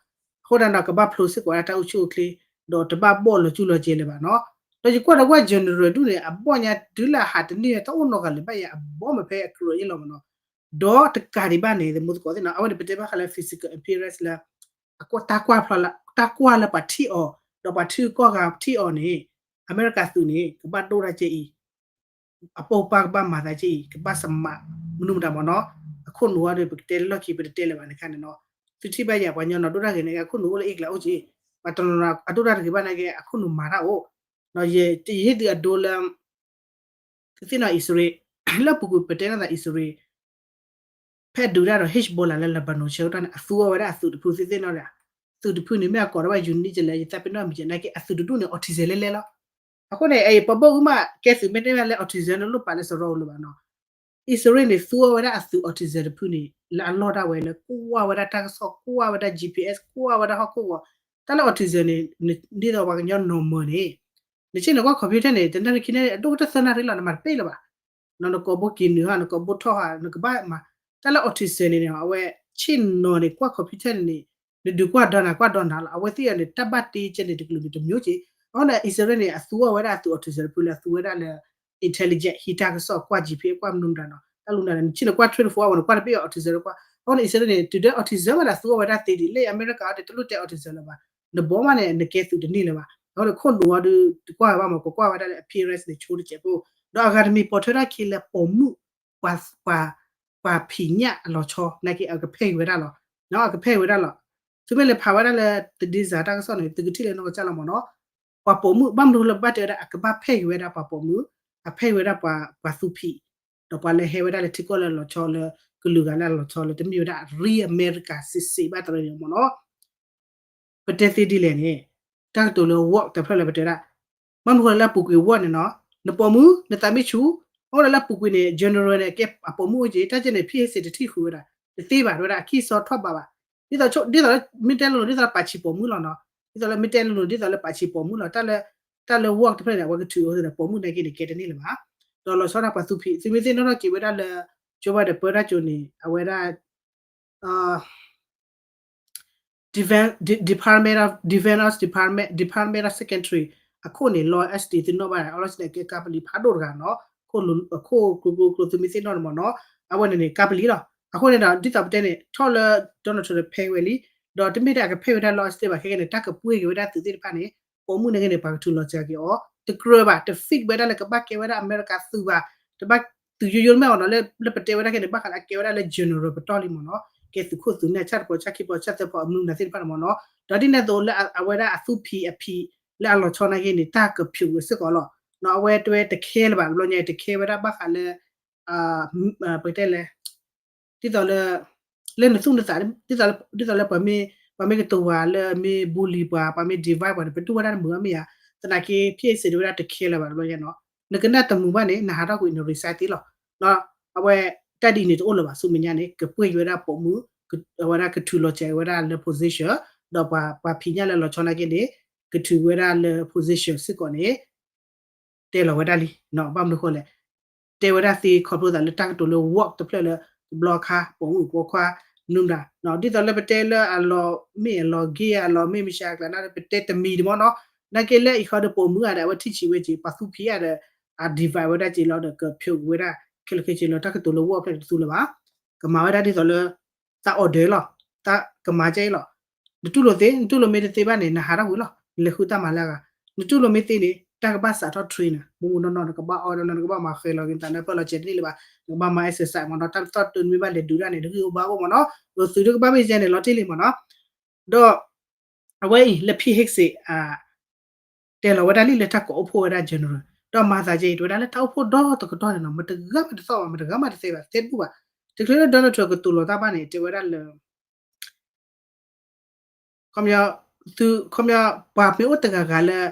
အဃိဒၣ်ဒီး ကဘၣ်ဖျိစ့ၢ်ကီးဝဲဒၣ်တၢ်အိၣ်ဆူၣ်အိၣ်ချ့, ဒီးတဘၣ်ဘီၣ်လီၤကၠူလီၤကဲၤလၢၤဘၣ်နီၤ. ဒီးယကွၢ်ဒီးကွၢ် general ဒူၣ်န့ၣ် အဘီၣ်ညါတုၤလၢအဟးတန့ၢ် တၢ်အိၣ်နီတဂၤလၢၤဘၣ်ယါ အဘီၣ်မ့ၢ်ဖဲအကြၢးအ့ၣ်လီၤမ့ၢ်နီၤ. ဒီးတကးဒံးဘၣ်န့ၣ် သမူသကိးသ့ၣ်နီၤ အဝဲန့ၣ် ပတဲဘၣ်ဃးလၢ physical appearance လၢ တၢ်ကွၢ်ဖျါလၢ တၢ်ကွၢ်လၢပှၤထံၣ်အီၤ, ဒီးပှၤထံကီၢ်ဂၤထံၣ်အီၤန့ၣ် အမဲရကၤသုးန့ၣ် ကဘၣ်ဒိၣ်တၢ်ကဲအံၤ, အပိာ်ပၢ်ကဘၣ်မၤသးကဲအံၤ, ကဘၣ် smart မနုၤမတၤမ့ၢ်နီၤ. အခိၣ်နူာ်အီၤဒီး ပကတဲလၢလီၢ်ခံ ပတတဲလၢၤဘၣ်န့ၣ်ခါန့ၣ်နီၤ. သုထံၣ်ဘၣ်ယၤ ပှၤကညီနီၤ ဒိၣ်တၢ်ဂ့ၤန့ၣ် အခိၣ်နူာ်အိၣ်လၢအ့ၣ်ကျါအိၣ်က့ၤ, ပှၤတနီၤနီၤ အဒိၣ်တၢ်တဂ့ၤဘၣ်န့ၣ်က့ အခိၣ်နူာ်မၤတၢ်အိၣ်. ယဟ့ၣ်သုအဒိလၢ သုသ့ၣ်နီၣ်အံၣ်စရ့လး, လၢအပူၤကွံာ်ပတဲနီၣ်သးအံၣ်စရ့လး ဖဲအဒုးတၢ်ဒီး Hezbollah လၢ Lebanon ဆၢကတီၢ်န့ၣ် အသူအီၣ်ဝဲဒၣ်အသုးတဖု သုသ့ၣ်နီၣ်ဒီး, သုးတဖုန့ၣ် မ့ၢ်အကိးထီၣ်ဘၣ် unit ကလဲၣ် ယသးပ့ၤနီၣ်မံၤကဲနာ်က့ အသုးတဒူၣ်န့ၣ် autism လဲလဲလီၤ. အဃိန့ၣ် ပှၤဘီၣ်အူမး ကဲသုးမ့ၢ်တဲဘၣ်လၢ autism န့ၣ်လိၣ်ပာ်လၢစရီလိၤဘၣ်နီၤ. အံၣ်စရ့လးန့ၣ် သူအီၣ်ဝဲဒၣ်အသုး autism တဖုန့ၣ် လၢအလီၢ်ဒၣ်ဝဲလၢ ကွၢ်ဝဲဒၣ်တၢ်ကစီၣ် ကွၢ်ဝဲဒၣ် GPS ကွၢ်ဝဲဒၣ်ဟီၣ်ခိၣ်ဂီၤ, တၢ်လၢ autism န့ၣ် ဒ်သိးပှၤကညီ normal န့ၣ် နဆ့ၣ်န့ၣ်ကွၢ် computer န့ၣ် တနၣ်ရံၣ်ခံနၣ်ရံၣ် အဒိၣ်ကတၢၢ်သၢနၣ်ရံၣ်လီၤ နမၤတပ့ၢ်လၢၤဘၣ်. နကိးဘိက့ၤနုာ်ဟီ နကိးဘိထီၣ်ဟီ နကဘၣ်မၤ, တၢ်လၢ autism န့ၣ်န့ၣ် အဝဲဆ့ၣ်နီၤန့ၣ် ကွၢ် computer န့ၣ်န့ၣ် နဒုးကွၢ်ဒီးနၤ ကွၢ်ဒီးနၤလီၤ. အဝဲသ့ၣ်အီၤန့ၣ် တၢ်ဘၣ်တ့ကဲန့ၣ် တကလုာ်န့ၣ် တမျိုးက့ၤ. အဃိန့ၣ် အံၣ်စရ့လးန့ၣ် အသူအီၣ်ဝဲဒၣ်အသုး autism တဖုလၢအသူဝဲဒၣ်လၢ intelligent ဟံးတၢ်ကစီၣ် ကွၢ် GPS ကွၢ်မနုၤမတၤနီၤ တၢ်လူၤနၤန့ၣ် နဆ့ၣ်န့ၣ်ကွၢ် twenty-four hour န့ၣ် ကွၢ်တပ့ၢ်အီၤ autism ကွၢ်. အဃိန့ၣ် အံၣ်စရ့လးန့ၣ် တုၤဒၣ် autism ဝဲဒၣ်သူအီၣ်ဝဲဒၣ်သ့ဒံး လၢအမဲရကၤအီၤတၢ်တလိၣ်တဲ autism လၢၤဘၣ်. နဘီမးန့ၣ် နကဲသုးတန့ၢ်လၢၤဘၣ်. အဃိန့ၣ် ခိၣ်နူာ်အီၤဒုး တကွၢ်ဝဲဘၣ်မး ကကွၢ်ဝဲဒၣ်လၢ appearance န့ၣ် ဆိတစဲးဖိ, ဒီးအဂၤတမံၤပိာ်ထွဲထီၣ်ခံလၢပိာ်မုၣ် ပှၤ ပှၤဖံးညၣ်အလီၤဆီ နာ်က့အကဖဲအံၤဝဲဒၣ်လီၤ. အကဖဲအံၤဝဲဒၣ်လီၤ. သုမ့ၢ်လဲၤဖးဝဲဒၣ်လၢ Theresa တၢ်ကစီၣ်န့ၣ် သုကထံၣ်လၢနီၢ်ကစၢ်လီၤမ့ၢ်နီၤ. ပှၤပိာ်မုၣ် ဘၣ်မနုၤလၢဘၣ်တဲဝဲဒၣ် အကဘၣ်ဖဲအံၤဝဲဒၣ်ပှၤပိာ်မုၣ်, အဖဲအံၤဝဲဒၣ်ပှၤ ပှၤသူဖံး ဒီးပှၤလၢဟဲဝဲဒၣ်လၢထံကီၢ်လၢအလီၤဆီလၢ ကလုာ်ဂၤလၢအလီၤဆီလၢ တမ့ၢ်ဝဲဒၣ် real America စံးစံးဘၣ်တရၢန့ၣ်မ့ၢ်နီၤ. ပတဲသ့ဒ်လဲၣ်န့ၣ် တၢ်ကတိၤလၢ woke တဖျၢၣ်လၢပတဲဒၣ်, မ့ၢ်မနုၤလၢအပူၤကွံာ် woke န့ၣ်နီၤ, နပိာ်မုၣ် နသးမ့ၢ်ဆူၣ်, အိၣ်ဒီးလၢအပူၤကွံာ်န့ၣ် general န့ၣ် ကဲအပိာ်မုၣ်အိၣ်က့ၤ တၢ်ကဲန့ၣ် ဖံဟ့စ့းတထံၣ်ဃုာ်ဝဲဒၣ် တသ့ဘၣ် တဲဝဲဒၣ် အခံစီထီၣ်ဘးဘၣ်. ဒ်သိး ဒ်သိးလၢမ့ၢ်တဲလိၤလိၤ ဒ်သိးလၢပာ်ဆံးပိာ်မုၣ်လီၤနီၤ, ဒ်သိးလၢမ့ၢ်တဲလိၤလိၤ ဒ်သိးလၢပာ်ဆံးပိာ်မုၣ်လီၤ. တၢ်လၢ တၢ်လၢ woke တဖျၢၣ်န့ၣ် အဝဲကထုးအိၣ်ဒီးပိာ်မုၣ်နာ်က့န့ၣ် ကဲတန့ၢ်လၢၤဘၣ်. ဒီးလီၤဆီဒၣ်ပှၤသူဖံး သုမ့ၢ်သ့ၣ်နီၣ်ထီၣ်က့ၤဝဲဒၣ်လၢ Joe Biden ပၢတၢ်ကၠိန့ၣ် အဝဲဒၣ် Department of Defense Department Department of Secretary အခိၣ်န့ၣ် Lloyd Austin သုနီၣ်ဘၣ် Austin န့ၣ် ကဲကါပလံၤဖးဒိၣ်တဂၤနီၤ, ခိၣ်အခိၣ်ကျိကျိကျိ သုမ့ၢ်သ့ၣ်နီၣ်န့ၣ်မ့ၢ်နီၤ, အဝဲန့ၣ်န့ၣ် ကါပလံၤလီၤ. အဃိန့ၣ်ဒီး ဒ်သိးပတဲန့ၣ် ထီၣ်လၢ Donald Trump န့ၣ် ဖဲဝဲလံ, ဒီးတမ့ၢ်ဒၣ်အကဖဲဝဲဒၣ် Lloyd Austin ဘၣ် ခဲကဲန့ၣ် တၢ်ကပှ့ၤက့ၤဝဲဒၣ်သုးသ့ၣ်တဖၣ်န့ၣ် ပိာ်မုၣ်နာ်က့န့ၣ် ပှၤကထုးလီၤစှၤက့ၤအီၤ တကြၢးဘၣ်, တ fit ဝဲဒၣ်လၢကဘၣ်ကဲဝဲဒၣ်အမဲရကၤသုးဘၣ်, တဘၣ်သုးယိယိမ့ၢ်အီၤနီၤ, လၢ လၢပတဲဝဲဒၣ်ခဲန့ၣ် ဘၣ်ဃးလၢအကဲဝဲဒၣ်လၢ general ပတီၢ်လံမ့ၢ်နီၤ, ကဲသုးခိၣ်သုးနၢ် ဆၣ်တပီၤ ဆၣ်ခံပီၤ ဆၣ်သၢပီၤ အမနုၤမတၤသ့ၣ်တဖၣ်န့ၣ်မ့ၢ်နီၤ, ဒီးဒ်န့ၣ်အသိးလၢအဝဲဒၣ်အသူဖံးအဖံး လၢအလီၤဆီနာ်က့န့ၣ် တၢ်ကဖျိးဝဲစ့ၢ်ကီးလီၤ. အဝဲတဲဝဲတ care လၢၤဘၣ်, တဘျီညါအံၤ တ care ဝဲဒၣ်ဘၣ်ဃးလၢ ပကတဲလဲၣ် ဒ်သိးလၢ လၢနသူၣ်နသး ဒ်သိးလၢပှၤမ့ၢ် ပှၤမ့ၢ်ကတိၤဝဲလၢမ့ၢ် bully ပှၤ ပှၤမ့ၢ် divide ပှၤန့ၣ် ပဒိၣ်ဝဲဒၣ်တမုာ်ဘၣ်မ့ၢ်ဧါ, သနာ်က့ ဖံဟ့စ့း တဲဝဲဒၣ်တ care လၢၤဘၣ်တဘျီညါနီၤ, နကနၣ်တမုာ်ဘၣ်န့ၣ် နဟးထီၣ်ကွံာ် န resign သ့လီၤ. အဝဲ တၢ်ဒ်အံၤန့ၣ်တအိၣ်လၢၤဘၣ်, ဆူမဲာ်ညါန့ၣ် ကပှ့ၤက့ၤဝဲဒၣ်ပိာ်မုၣ်, အဝဲဒၣ်ကထုးလီၤစှၤက့ၤဝဲဒၣ်လၢ position, ဒီးပှၤ ပှၤဖံးညၣ်လၢလီၤဆီနာ်က့န့ၣ် ကထုးဝဲဒၣ်လၢ position စ့ၢ်ကီးန့ၣ် တဲလီၤဝဲဒၣ်လံ, ဘၣ်မနုၤအဃိလဲၣ်, တဲဝဲဒၣ်သ့ခီဖျိသးလၢတၢ်ကတိၤလၢ woke တဖျၢၣ်လၢ တဘျီခါ ပိာ်မုၣ်ပိာ်ခွါ မနုၤမတၤ, ဒ်သိးလၢပတဲလၢအလီၤမ့ၢ်အလီၤ gay အလီၤမ့ၢ်မုၢ်ဆါအကျါ နပတဲတမံၤတမီၤနီၤ, နာ်က့လၢအံၤဃီဒီးပိာ်မုၣ်ဧါဒီး အဝဲထံၣ်ဆံးဝဲက့ၤ ပှၤသူဖံးဧါဒီး အ divide ဝဲဒၣ်က့ၤလီၤဒီး ကဖျိးက့ၤဝဲဒၣ် ခဲလၢာ်ခဲဆ့လီၤ တၢ်ကတိၤလၢ woke တဖျၢၣ်တသူလၢၤဘၣ်, ကမၤဝဲဒၣ်ဒ်သိးလၢ တၢ် order လီၤ, တၢ်ကမၤကဲအံၤလီၤ. နတူၢ်လိာ်သ့, နတူၢ်လိာ်မ့ၢ်တသ့ဘၣ်န့ၣ် နဟးထီၣ်ဝံၤလီၤ, နလဲၤဃုတၢ်မၤလၢအဂၤ. နတူၢ်လိာ်မ့ၢ်သ့န့ၣ် တၢ်ကဘၣ်စးထီၣ် train နၤ, မ့ၢ်မ့ၢ်နီၢ်နီၢ် နကဘၣ်အီၣ်ဒီး နကဘၣ်မၤဃဲၤလီၤက့ၤနသး နပၢၢ်လီၤစဲးတန့ၢ်လၢၤဘၣ်, နကဘၣ်မၤ exercise မ့ၢ်နီၤ, တၢ်သီၣ်တၢ်မ့ၢ်ဘၣ်လဲၤဒုးတၢ်န့ၣ် နဂံၢ်အိၣ်ဘါအိၣ်မ့ၢ်နီၤ, ဒီးသုးတကဘၣ်မ့ၢ်ယဲန့ၣ် လီၤတံၢ်လံမ့ၢ်နီၤ. ဒီး အဝဲအံၤလၢ ဖံဟ့စ့း တဲလီၤဝဲဒၣ်လံလၢတၢ်ကိးအိၣ်ဖှိၣ်ဝဲဒၣ် general ဒီးမၤသးကဲအံၤ တဲဝဲဒၣ်လၢတၢ်အိၣ်ဖှိၣ်ဒီတကတီၢ်န့ၣ်နီၤ မတဂၤမးတသီၣ်ဘၣ် မတဂၤမးတသဲဘၣ် သဲတဘူၣ်ဘၣ်. တချုးလၢ Donald Trump ကတိၤလီၤတၢ်ဘၣ်န့ၣ် တဲဝဲဒၣ်လၢ ခီပညီ သု ခီပညီ ပှၤမ့ၢ်အိၣ်တဂၤဂၤလၢ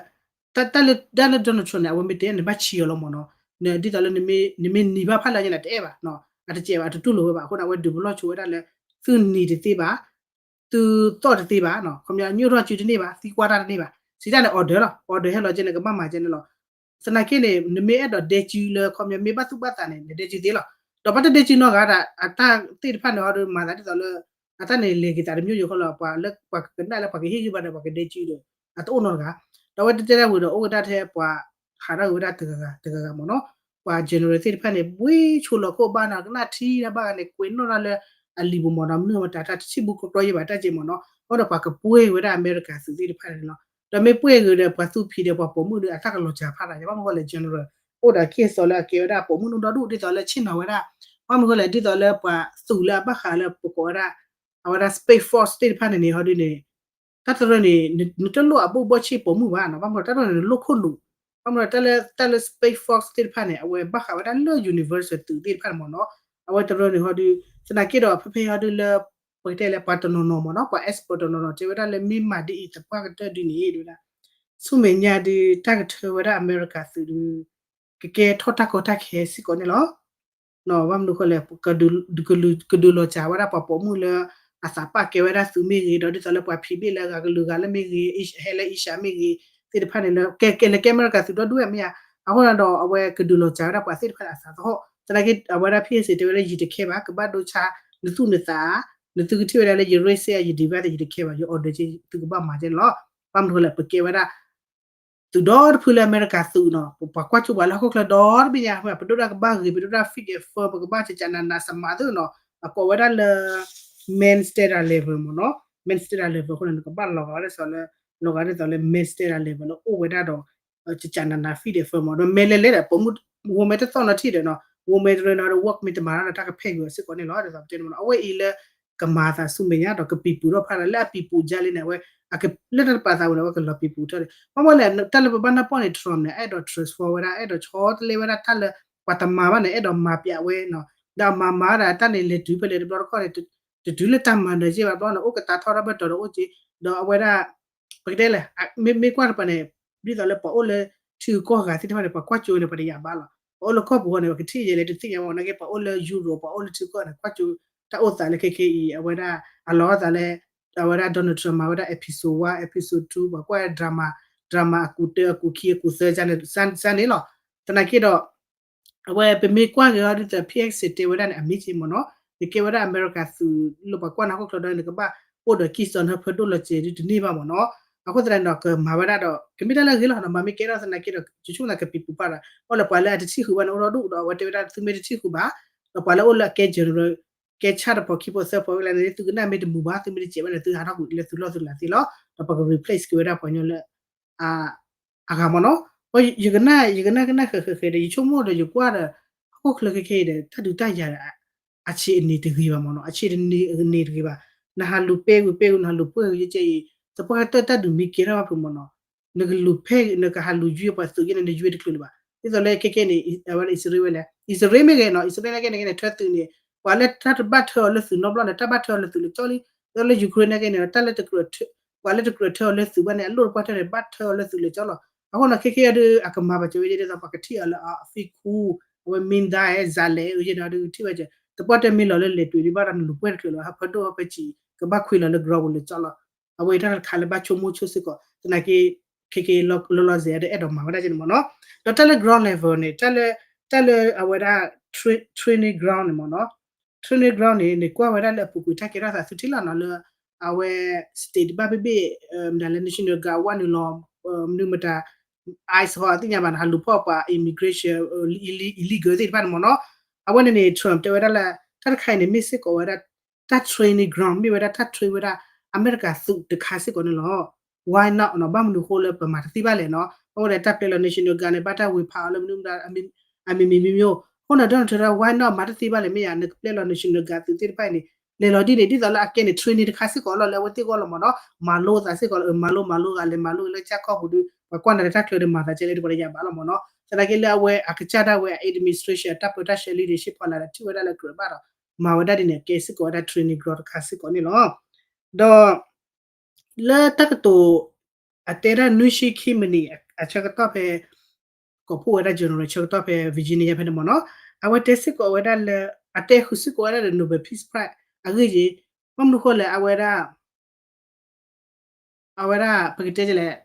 တၢ်လၢ တၢ်လၢ Donald Trump န့ၣ် အဝဲမ့ၢ်တဲ နဘၣ်ဆံးအီၤလီၤမ့ၢ်နီၤ. ဒ်သိးလၢ နမ့ၢ်နံၤဘၣ်ဖၣ်လၢညါန့ၣ် တအဲၣ်ဘၣ်, အတစဲးဘၣ် အတတူၢ်လိာ်ဝဲဘၣ်. အဃိန့ၣ် အဝဲဒုးပလီၢ်ဆိဝဲဒၣ်လၢ သုနံၤတသ့ဘၣ် သုသီၣ်တသ့ဘၣ်နီၤ, ခီပညီ ညိၣ်ထီၣ်စုတန့ၢ်ဘၣ်, သံကွၢ်တၢ်တန့ၢ်ဘၣ်, စံးတၢ်န့ၣ် order လီၤ, order ဟဲလီၤကဲန့ၣ် ကဘၣ်မၤကဲန့ၣ်လီၤ. သနာ်က့န့ၣ် နမ့ၢ်အဲၣ်ဒိးဒဲကုလၢ ခီပညီ မ့ၢ်ဘၣ်သူၣ်ဘၣ်သးန့ၣ် နဒဲကုသ့လီၤ. ဒီးဘၣ်တဒဲကုနီတဂၤဒၣ် အတၢ်သ့ၣ်တဖၣ်န့ၣ် ဟီဒုးမၤသးဒ်သိးလၢ အတၢ်န့ၣ်လဲၤက့ၤသးတမံၤယိာ်ဃီလီၤ, ပှၤလၢပှၤကကနၣ်လၢပှၤကဟ့ၣ်ဂံၢ်ဘါဒီး ပှၤကဒဲကုဒီး အတအိၣ်နီတဂၤ. ဒီးအဝဲတဲတၢ်ဝံၤဒီး အိၣ်ဝဲဒၣ်ထဲပှၤ ဟးထီၣ်က့ၤဝဲဒၣ်တဂၤဂၤတဂၤဂၤမ့ၢ်နီၤ, ပှၤ general သ့ၣ်တဖၣ်န့ၣ် ဘှ့ဆိလီၤခိၣ်ဘၣ်နီၤ ကနၣ်ထံတၢ်ဘၣ်ဂၤန့ၣ် ကွဲးနီၣ်တၢ်လၢအလံာ်ပူၤမ့ၢ်နီၤ, မနုၤမတၤတၢ်တထံၣ်ဘူးကြီကြီယံၤဘၣ်တၢ်က့မ့ၢ်နီၤ, အဃိဒီးပှၤကပှ့ၤဝဲဒၣ်အမဲရကၤသုးသ့ၣ်တဖၣ်န့ၣ်လီၤ. ဒီးမ့ၢ်ပှ့ၤဂ့ၤဒီး ပှၤသူၣ်ဖံးဒီးပှၤပိာ်မုၣ်ဒီး အတၢ်ကလီၤစှၤဖးဒၣ် ဘၣ်မနုၤဃိလဲၣ် general အိၣ်ဒီးက့ၢ်စီၤလၢအကဲဝဲဒၣ်ပိာ်မုၣ်နီၢ်ဒီဒူၣ် ဒ်သိးလၢဆ့ၣ်နီၤဝဲဒၣ်, ဘၣ်မနုၤဃိလဲၣ် ဒ်သိးလၢပှၤသုးလၢအဘၣ်ဃးလၢပကိးဝဲဒၣ် အဝဲဒၣ် Space Force သ့ၣ်တဖၣ်န့ၣ်န့ၣ် ဟီဒုးန့ၣ် တၢ်တရၢန့ၣ် နတလိၣ်အဘိၣ်ဘီၣ်ဆ့ၣ်ပိာ်မုၣ်ဘၣ်နီၤ, ဘၣ်မနုၤတၢ်တရၢန့ၣ် နလိၣ်ခိၣ်လိာ်, ဘၣ်မနုၤတၢ်လၢ တၢ်လၢ Space Force သ့ၣ်တဖၣ်န့ၣ် အဝဲဘၣ်ဃးဝဲဒၣ်လၢ universal သုးသ့ၣ်တဖၣ်န့ၣ်မ့ၢ်နီၤ, အဝဲတရၢန့ၣ်ဟီဒုး သနာ်က့ဒီးဖဲဖဲဟီဒုးလၢ ပကတဲလၢပှၤတနီၤနီၤမ့ၢ်နီၤ ပှၤ expert တနီၤနီၤ တဲဝဲဒၣ်လၢမ့ၢ်မၤဒ်အံၤသပှၢ်ကတၢၢ်ဒ်န့ၣ် တဲဝဲဒၣ် ဆူမဲာ်ညါဒုး တၢ်ကထၢဝဲဒၣ်အမဲရကၤသုးဒုး ကကဲထီၣ်တၢ်ကီတၢ်ခဲစ့ၢ်ကီးန့ၣ်လီၤ. ဘၣ်မနုၤဃိလဲၣ် ကဒုးလီၤစှၤဝဲဒၣ်ပှၤပိာ်မုၣ်လၢ အသးပာ်ကဲဝဲဒၣ်သုးမ့ၢ်ဂ့ၤ ဒီးဒ်သိးလၢပှၤဖံးဘ့ၣ်လၢအဂၤကလုာ်ဂၤလၢမ့ၢ်ဂ့ၤ ဟဲလၢ Asia မ့ၢ်ဂ့ၤ သ့ၣ်တဖၣ်န့ၣ်လၢ ကဲကဲလၢကဲအမဲရကၤသုးဒီဒူၣ်ဝဲမ့ၢ်ဧါ, အဃိဒီးအဝဲကဒုးလီၤစှၤဝဲဒၣ်ပှၤသ့ၣ်တဖၣ်န့ၣ်အသးသဟီၣ် သနာ်က့အဝဲဒၣ် ဖံးစ့ၣ်တဲဝဲလၢယံာ်တခဲဘၣ် ကဘၣ်ဒိဆါ နသူၣ်နသး နသုကထံၣ်ဝဲဒၣ်လၢယရ့ၣ်စ့ၣ် ယ device ယံာ်တခဲဘၣ် ယ order က့ သုကဘၣ်မၤကဲန့ၣ်လီၤ. ဘၣ်မနုၤဃိလဲၣ် ပကဲဝဲဒၣ် သုးဒီတဖုလၢအမဲရကၤသုးနီၤ ပပှၤကွၢ်ကၠိပှၤလၢဟီၣ်ခိၣ်ချၢဒီတဘ့ၣ်ညါ ပဒိၣ်ဒၣ်ကဘၣ်ဂ့ၤ ပဒိၣ်ဒၣ် fit and firm ပကဘၣ်ကကနးနးစမးသ့နီၤ အကိးဝဲဒၣ်လၢ men standard level မ့ၢ်နီၤ men standard level အဃိန့ၣ် နကဘၣ်လီၤဂာ်ဝဲဒၣ်စီၤလၢ လီၤဂာ်ဒ်သိးလၢ men standard level လၢအိၣ်ဝဲဒၣ်ဒီး ကကနးနး fit and firm မ့ၢ်ဒီး men လဲၤလဲၤဒီး ပိာ်မုၣ် woman တသီၣ်နီတထံၣ်ဒီးနီၤ woman တရၢနီၤဒီး work မ့ၢ်တမၤတၢ်ဒီးတၢ်ကဖဲးကွံာ်အီၤစ့ၢ်ကီးန့ၣ်လီၤ ဒ်သိးပတဲန့ၣ်မ့ၢ်နီၤ အဝဲအံၤလၢ ကမၤသးဆူမဲာ်ညါဒီးကပံၤပူၤထီၣ်ဖးဒၣ်လၢအပံၤပူၤဒ်လဲၣ်န့ၣ် အဝဲ လၢတၢ်တပာ်သးဝံၤန့ၣ် အဝဲကလီၤပံၤပူၤထီၣ်ဒီး ဘၣ်မနုၤလဲၣ် တၢ်လၢပဘၣ်နၢ်ပၢၢ်န့ၣ် Trump န့ၣ် အဲၣ်ဒိး transform ဝဲဒၣ် အဲၣ်ဒိးဆီတလဲဝဲဒၣ်တၢ်လၢ ပှၤတမၤဘၣ်န့ၣ် အဲၣ်ဒိးမၤပျးဝဲနီၤ ဒီးအမၤမၤဒၣ်တၢ်န့ၣ် လဲၤတုၤဖဲလဲၣ်တဘျီတခီၣ်န့ၣ် တတုၤလၢတၢ်မၤနၢၤက့ဘၣ်ဘျီန့ၣ် အိၣ်ကတၢ်ထီၣ်တၢ်ဘၢၣ်တီၤဒီးအိၣ်က့ ဒီးအဝဲဒၣ် ပကတဲလဲၣ် မ့ၢ်ကွၢ်တပၤန့ၣ် ဒ်သိးလၢပှၤအိၣ်လၢထံဂုၤကီၢ်ဂၤသ့ၣ်တဖၣ်န့ၣ် ပှၤကွၢ်ကၠိန့ၣ် ပှၤတယာ်ဘၣ်လီၤ ပှၤအိၣ်လၢကီၢ်ပူၤဃီန့ၣ် ပှၤကထံၣ်ယဲလဲၣ်တသ့ၣ်ညါဘၣ် နာ်က့ပှၤအိၣ်လၢ Europe ပှၤအိၣ်လၢထံဂုၤကီၢ်န့ၣ် ကွၢ်ကၠိ တၢ်အိၣ်သးလၢခဲခဲအံၤ အဝဲဒၣ် အလီၤအသးလၢ အဝဲဒၣ် Donald Trump မၤဝဲဒၣ် episode one episode two ပှၤကွၢ် drama drama အကူာ်တၢ အကူာ်ခံ အကူာ်သၢ စၢ်န့ၣ်လီၤ သနာ်က့ဒီး အဝဲပမ့ၢ်ကွၢ်က့ၤအီၤဒ်သိး ဖံးစ့ၣ်တဲဝဲဒၣ်န့ၣ် အမ့ၢ်က့မ့ၢ်နီၤ နကဲဝဲဒၣ်အမဲရကၤသုးလၢပှၤကွၢ်နၢ်ဟီၣ်ခိၣ်ချၢဒီး နကဘၣ်အိၣ်ဒီးကံၢ်စီၤနၢဖၢဒိၣ်လီၤစဲးဒ်တန့ၢ်ဘၣ်မ့ၢ်နီၤ အဃိသတးန့ၣ်ဒီး ကမၤဝဲဒၣ်ဒီး ကမ့ၢ်တၢ်လၢအဂ့ၤလီၤနီၤ မၤမ့ၢ်ကဲထီၣ်သနာ်က့ဒီး ယဆိကမိၣ်သးကပံၤပူၤဖးဒီး အိၣ်လၢပှၤလၢအတထံၣ်ဃုာ်ဘၣ်န့ၣ် အိၣ်ဒီဒူၣ်ဒီး အဝဲတဲဝဲဒၣ်သုမ့ၢ်တထံၣ်ဃုာ်ဘၣ် ဒီးပှၤလၢအိၣ်လၢအကဲ general ကဲဆၣ်တဖီခံဖီသၢဖီဝဲလၢန့ၣ် သုကနၣ်မ့ၢ်တမုာ်ဘၣ် သုမ့ၢ်တစဲးဘၣ်န့ၣ် သုဟးထီၣ်ကွံာ်လၢသုလီၢ်သုလၤသ့လီၤ ဒီးပှၤက replace က့ၤဝဲဒၣ်ပှၤကညီလၢ အဂၤမ့ၢ်နီၤ ယကနၣ် ယကနၣ်ကနၣ်ဃဲးဃဲးဃဲးဒီး ယဆိကမိၣ်ဒီးယကွၢ်ဒီး ဟီၣ်ခိၣ်ချၢခဲခဲအံၤဒီး တၢ်ဒုးတၢ်ယၤဒီး အဆံးအန့ၣ်တဂ့ၤဘၣ်မ့ၢ်နီၤ အဆံးတန့ၢ်အန့ၣ်တဂ့ၤဘၣ် နဟးလူၤပဲာ်ကွံာ်ပဲာ်ကွံာ် နဟးလူၤပှဲၤကွံာ်ယဲကဲအံၤ သပှၢ်ကတၢၢ်တၢ်ဒုးမ့ၢ်ကဲထီၣ်ဘၣ်ဖုးမ့ၢ်နီၤ နကလူၤဖဲ နကဟးလူၤယွဲပှၤသုးယဲန့ၣ် နယွဲတချုးလၢၤဘၣ် ဒ်သိးလၢခဲခဲန့ၣ် အဝဲဒၣ်အံၣ်စရ့လးဝဲလဲၣ် အံၣ်စရ့လးမ့ၢ်ဂ့ၤနီၤ အံၣ်စရ့လးန့ၣ်ကဲန့ၣ်ကဲန့ၣ် ထၢသုးန့ၣ် ပှၤလၢတၢ်တဘၣ်ထၢအီၤလၢသုးနီတဘျီန့ၣ် တၢ်ဘၣ်ထၢအီၤလၢသုးလၢကၠီလံ ဒ်သိးလၢ Ukraine န့ၣ်ကဲန့ၣ် တၢ်လၢ ပှၤလၢတကြၢးထၢအီၤလၢသုးဘၣ်န့ၣ် အလိၣ်တပှၢ်ထၢန့ၣ် ဘၣ်ထၢအီၤလၢသုးလၢကၠီလီၤ အဃိန့ၣ် ခဲခဲအံၤဒီး အကမၤဘၣ်စၢၤဝဲဒ်သိး ပှၤကထံၣ်အီၤလၢအဖံခူ အဝဲမ့ၢ်ဒါ စၤလဲၣ် အယဲၢ်န့ၣ်ဒီးထံၣ်ဝဲကဲ သပှၢ်တၢၢ်မ့ၢ်လီၤလၢလဲၤတုၤဒံးဘၣ်ဒီးနလူၤပှဲၤတချုးလၢၤ ဟးဖၢဒိၣ်ဟးဖၢစံး ကဘၣ်ခွံလီၤလၢ ground ပူၤလၢကၠီလီၤ အဝဲအံၤတၢ်တခါလၢဘၣ်ဆိကမိၣ်ဆိစ့ၢ်ကီး သနာ်က့ ခဲခဲအံၤ လီၤလီၤဆဲးဒီးအဲၣ်ဒိးမၤဝဲဒၣ်ကဲန့ၣ်မ့ၢ်နီၤ ဒီးတၢ်လၢ ground level န့ၣ် တၢ်လၢ တၢ်လၢအဝဲဒၣ် tra- training ground န့ၣ်မ့ၢ်နီၤ training ground န့ၣ် နကွၢ်ဝဲဒၣ်လၢအပူၤကွံာ်တၢ်ကဲထီၣ်သးသုထံၣ်လီၤနီၤလၢ အဝဲ state ဘၣ်ဘ့ၣ်ဘ့ၣ် မတၤလၢ National Guard ဝဲနုာ်လီၤ မနုၤမတၤ ICE ဟီ အသ့ၣ်ညါဘၣ်န့ၣ် ဟးလူၤဖီၣ်ပှၤ immigration illegal သ့ၣ်တဖၣ်န့ၣ်မ့ၢ်နီၤ အဝဲန့ၣ်န့ၣ် Trump တဲဝဲဒၣ်လၢ တၢ်တခါအံၤန့ၣ် မ့ၢ်စ့ၢ်ကီးဝဲဒၣ် တၢ် training ground မ့ၢ်ဝဲဒၣ်တၢ် train ဝဲဒၣ် အမဲရကၤသုးတခါစ့ၢ်ကီးန့ၣ်လီၤ why not နီၤ ဘၣ်မနုၤဃိလၢပမၤတသ့ဘၣ်လဲၣ်နီၤ အဃိန့ၣ် တၢ်ပျဲလီၤ National Guard န့ၣ် ဘၣ်တၢ်ဝ့ၤဖးအီၤလၢမနုၤမတၤ အမံၤမံၤမံၤမံၤ အဃိန့ၣ် Donald Trump တဲ why not မၤတသ့ဘၣ်လဲၣ် မ့ၢ်ယါ နကပျဲလီၤ National Guard သုးသ့ၣ်တဖၣ်အံၤန့ၣ် လဲၤလီၤဒ်န့ၣ် ဒ်သိးလၢအကဲန့ၣ် training တခါစ့ၢ်ကီးလီၤ လၢအဝဲသ့ၣ်ဂီၢ်လီၤမ့ၢ်နီၤ မၤလိသးစ့ၢ်ကီးလီၤ မၤလိမၤလိဂၤလဲၤမၤလိလၢကၠၢ်ကီၢ်ပူၤဒီး ပှၤကွၢ်နၤလၢတၢ်ချၢဒီးမၤသးကဲလၢတပှၤတယၤဘၣ်လီၤမ့ၢ်နီၤ သနာ်က့လၢအဝဲအကစၢ်ဒၣ်ဝဲအ administration အတၢ်ပၢတၢ်ဆှၢ leadership ဖီလာ်ဒီးထံၣ်ဝဲဒၣ်လၢကြၢးဘၣ်ဒီး မၤဝဲဒၣ်ဒ်န့ၣ် အကဲစ့ၢ်ကီးဝဲဒၣ် training ground တခါစ့ၢ်ကီးန့ၣ်လီၤ ဒီး လၢတၢ်ကတိၤ အတဲဒၣ်နွံဆံခံမံးနံး အဆၢကတီၢ်ဖဲ ကိးဖှိၣ်ဝဲဒၣ် general ဆၢကတီၢ်ဖဲ Virginia ဖဲန့ၣ်မ့ၢ်နီၤ အဝဲတဲစ့ၢ်ကီးဝဲဒၣ်လၢ အတဲဃုာ်စ့ၢ်ကီးဝဲဒၣ်ဒီး Nobel Peace Prize အဂ့ၢ်ယ့ၢ် ဘၣ်မနုၤဃိလဲၣ် အဝဲဒၣ် အဝဲဒၣ် ပကတဲလဲၣ်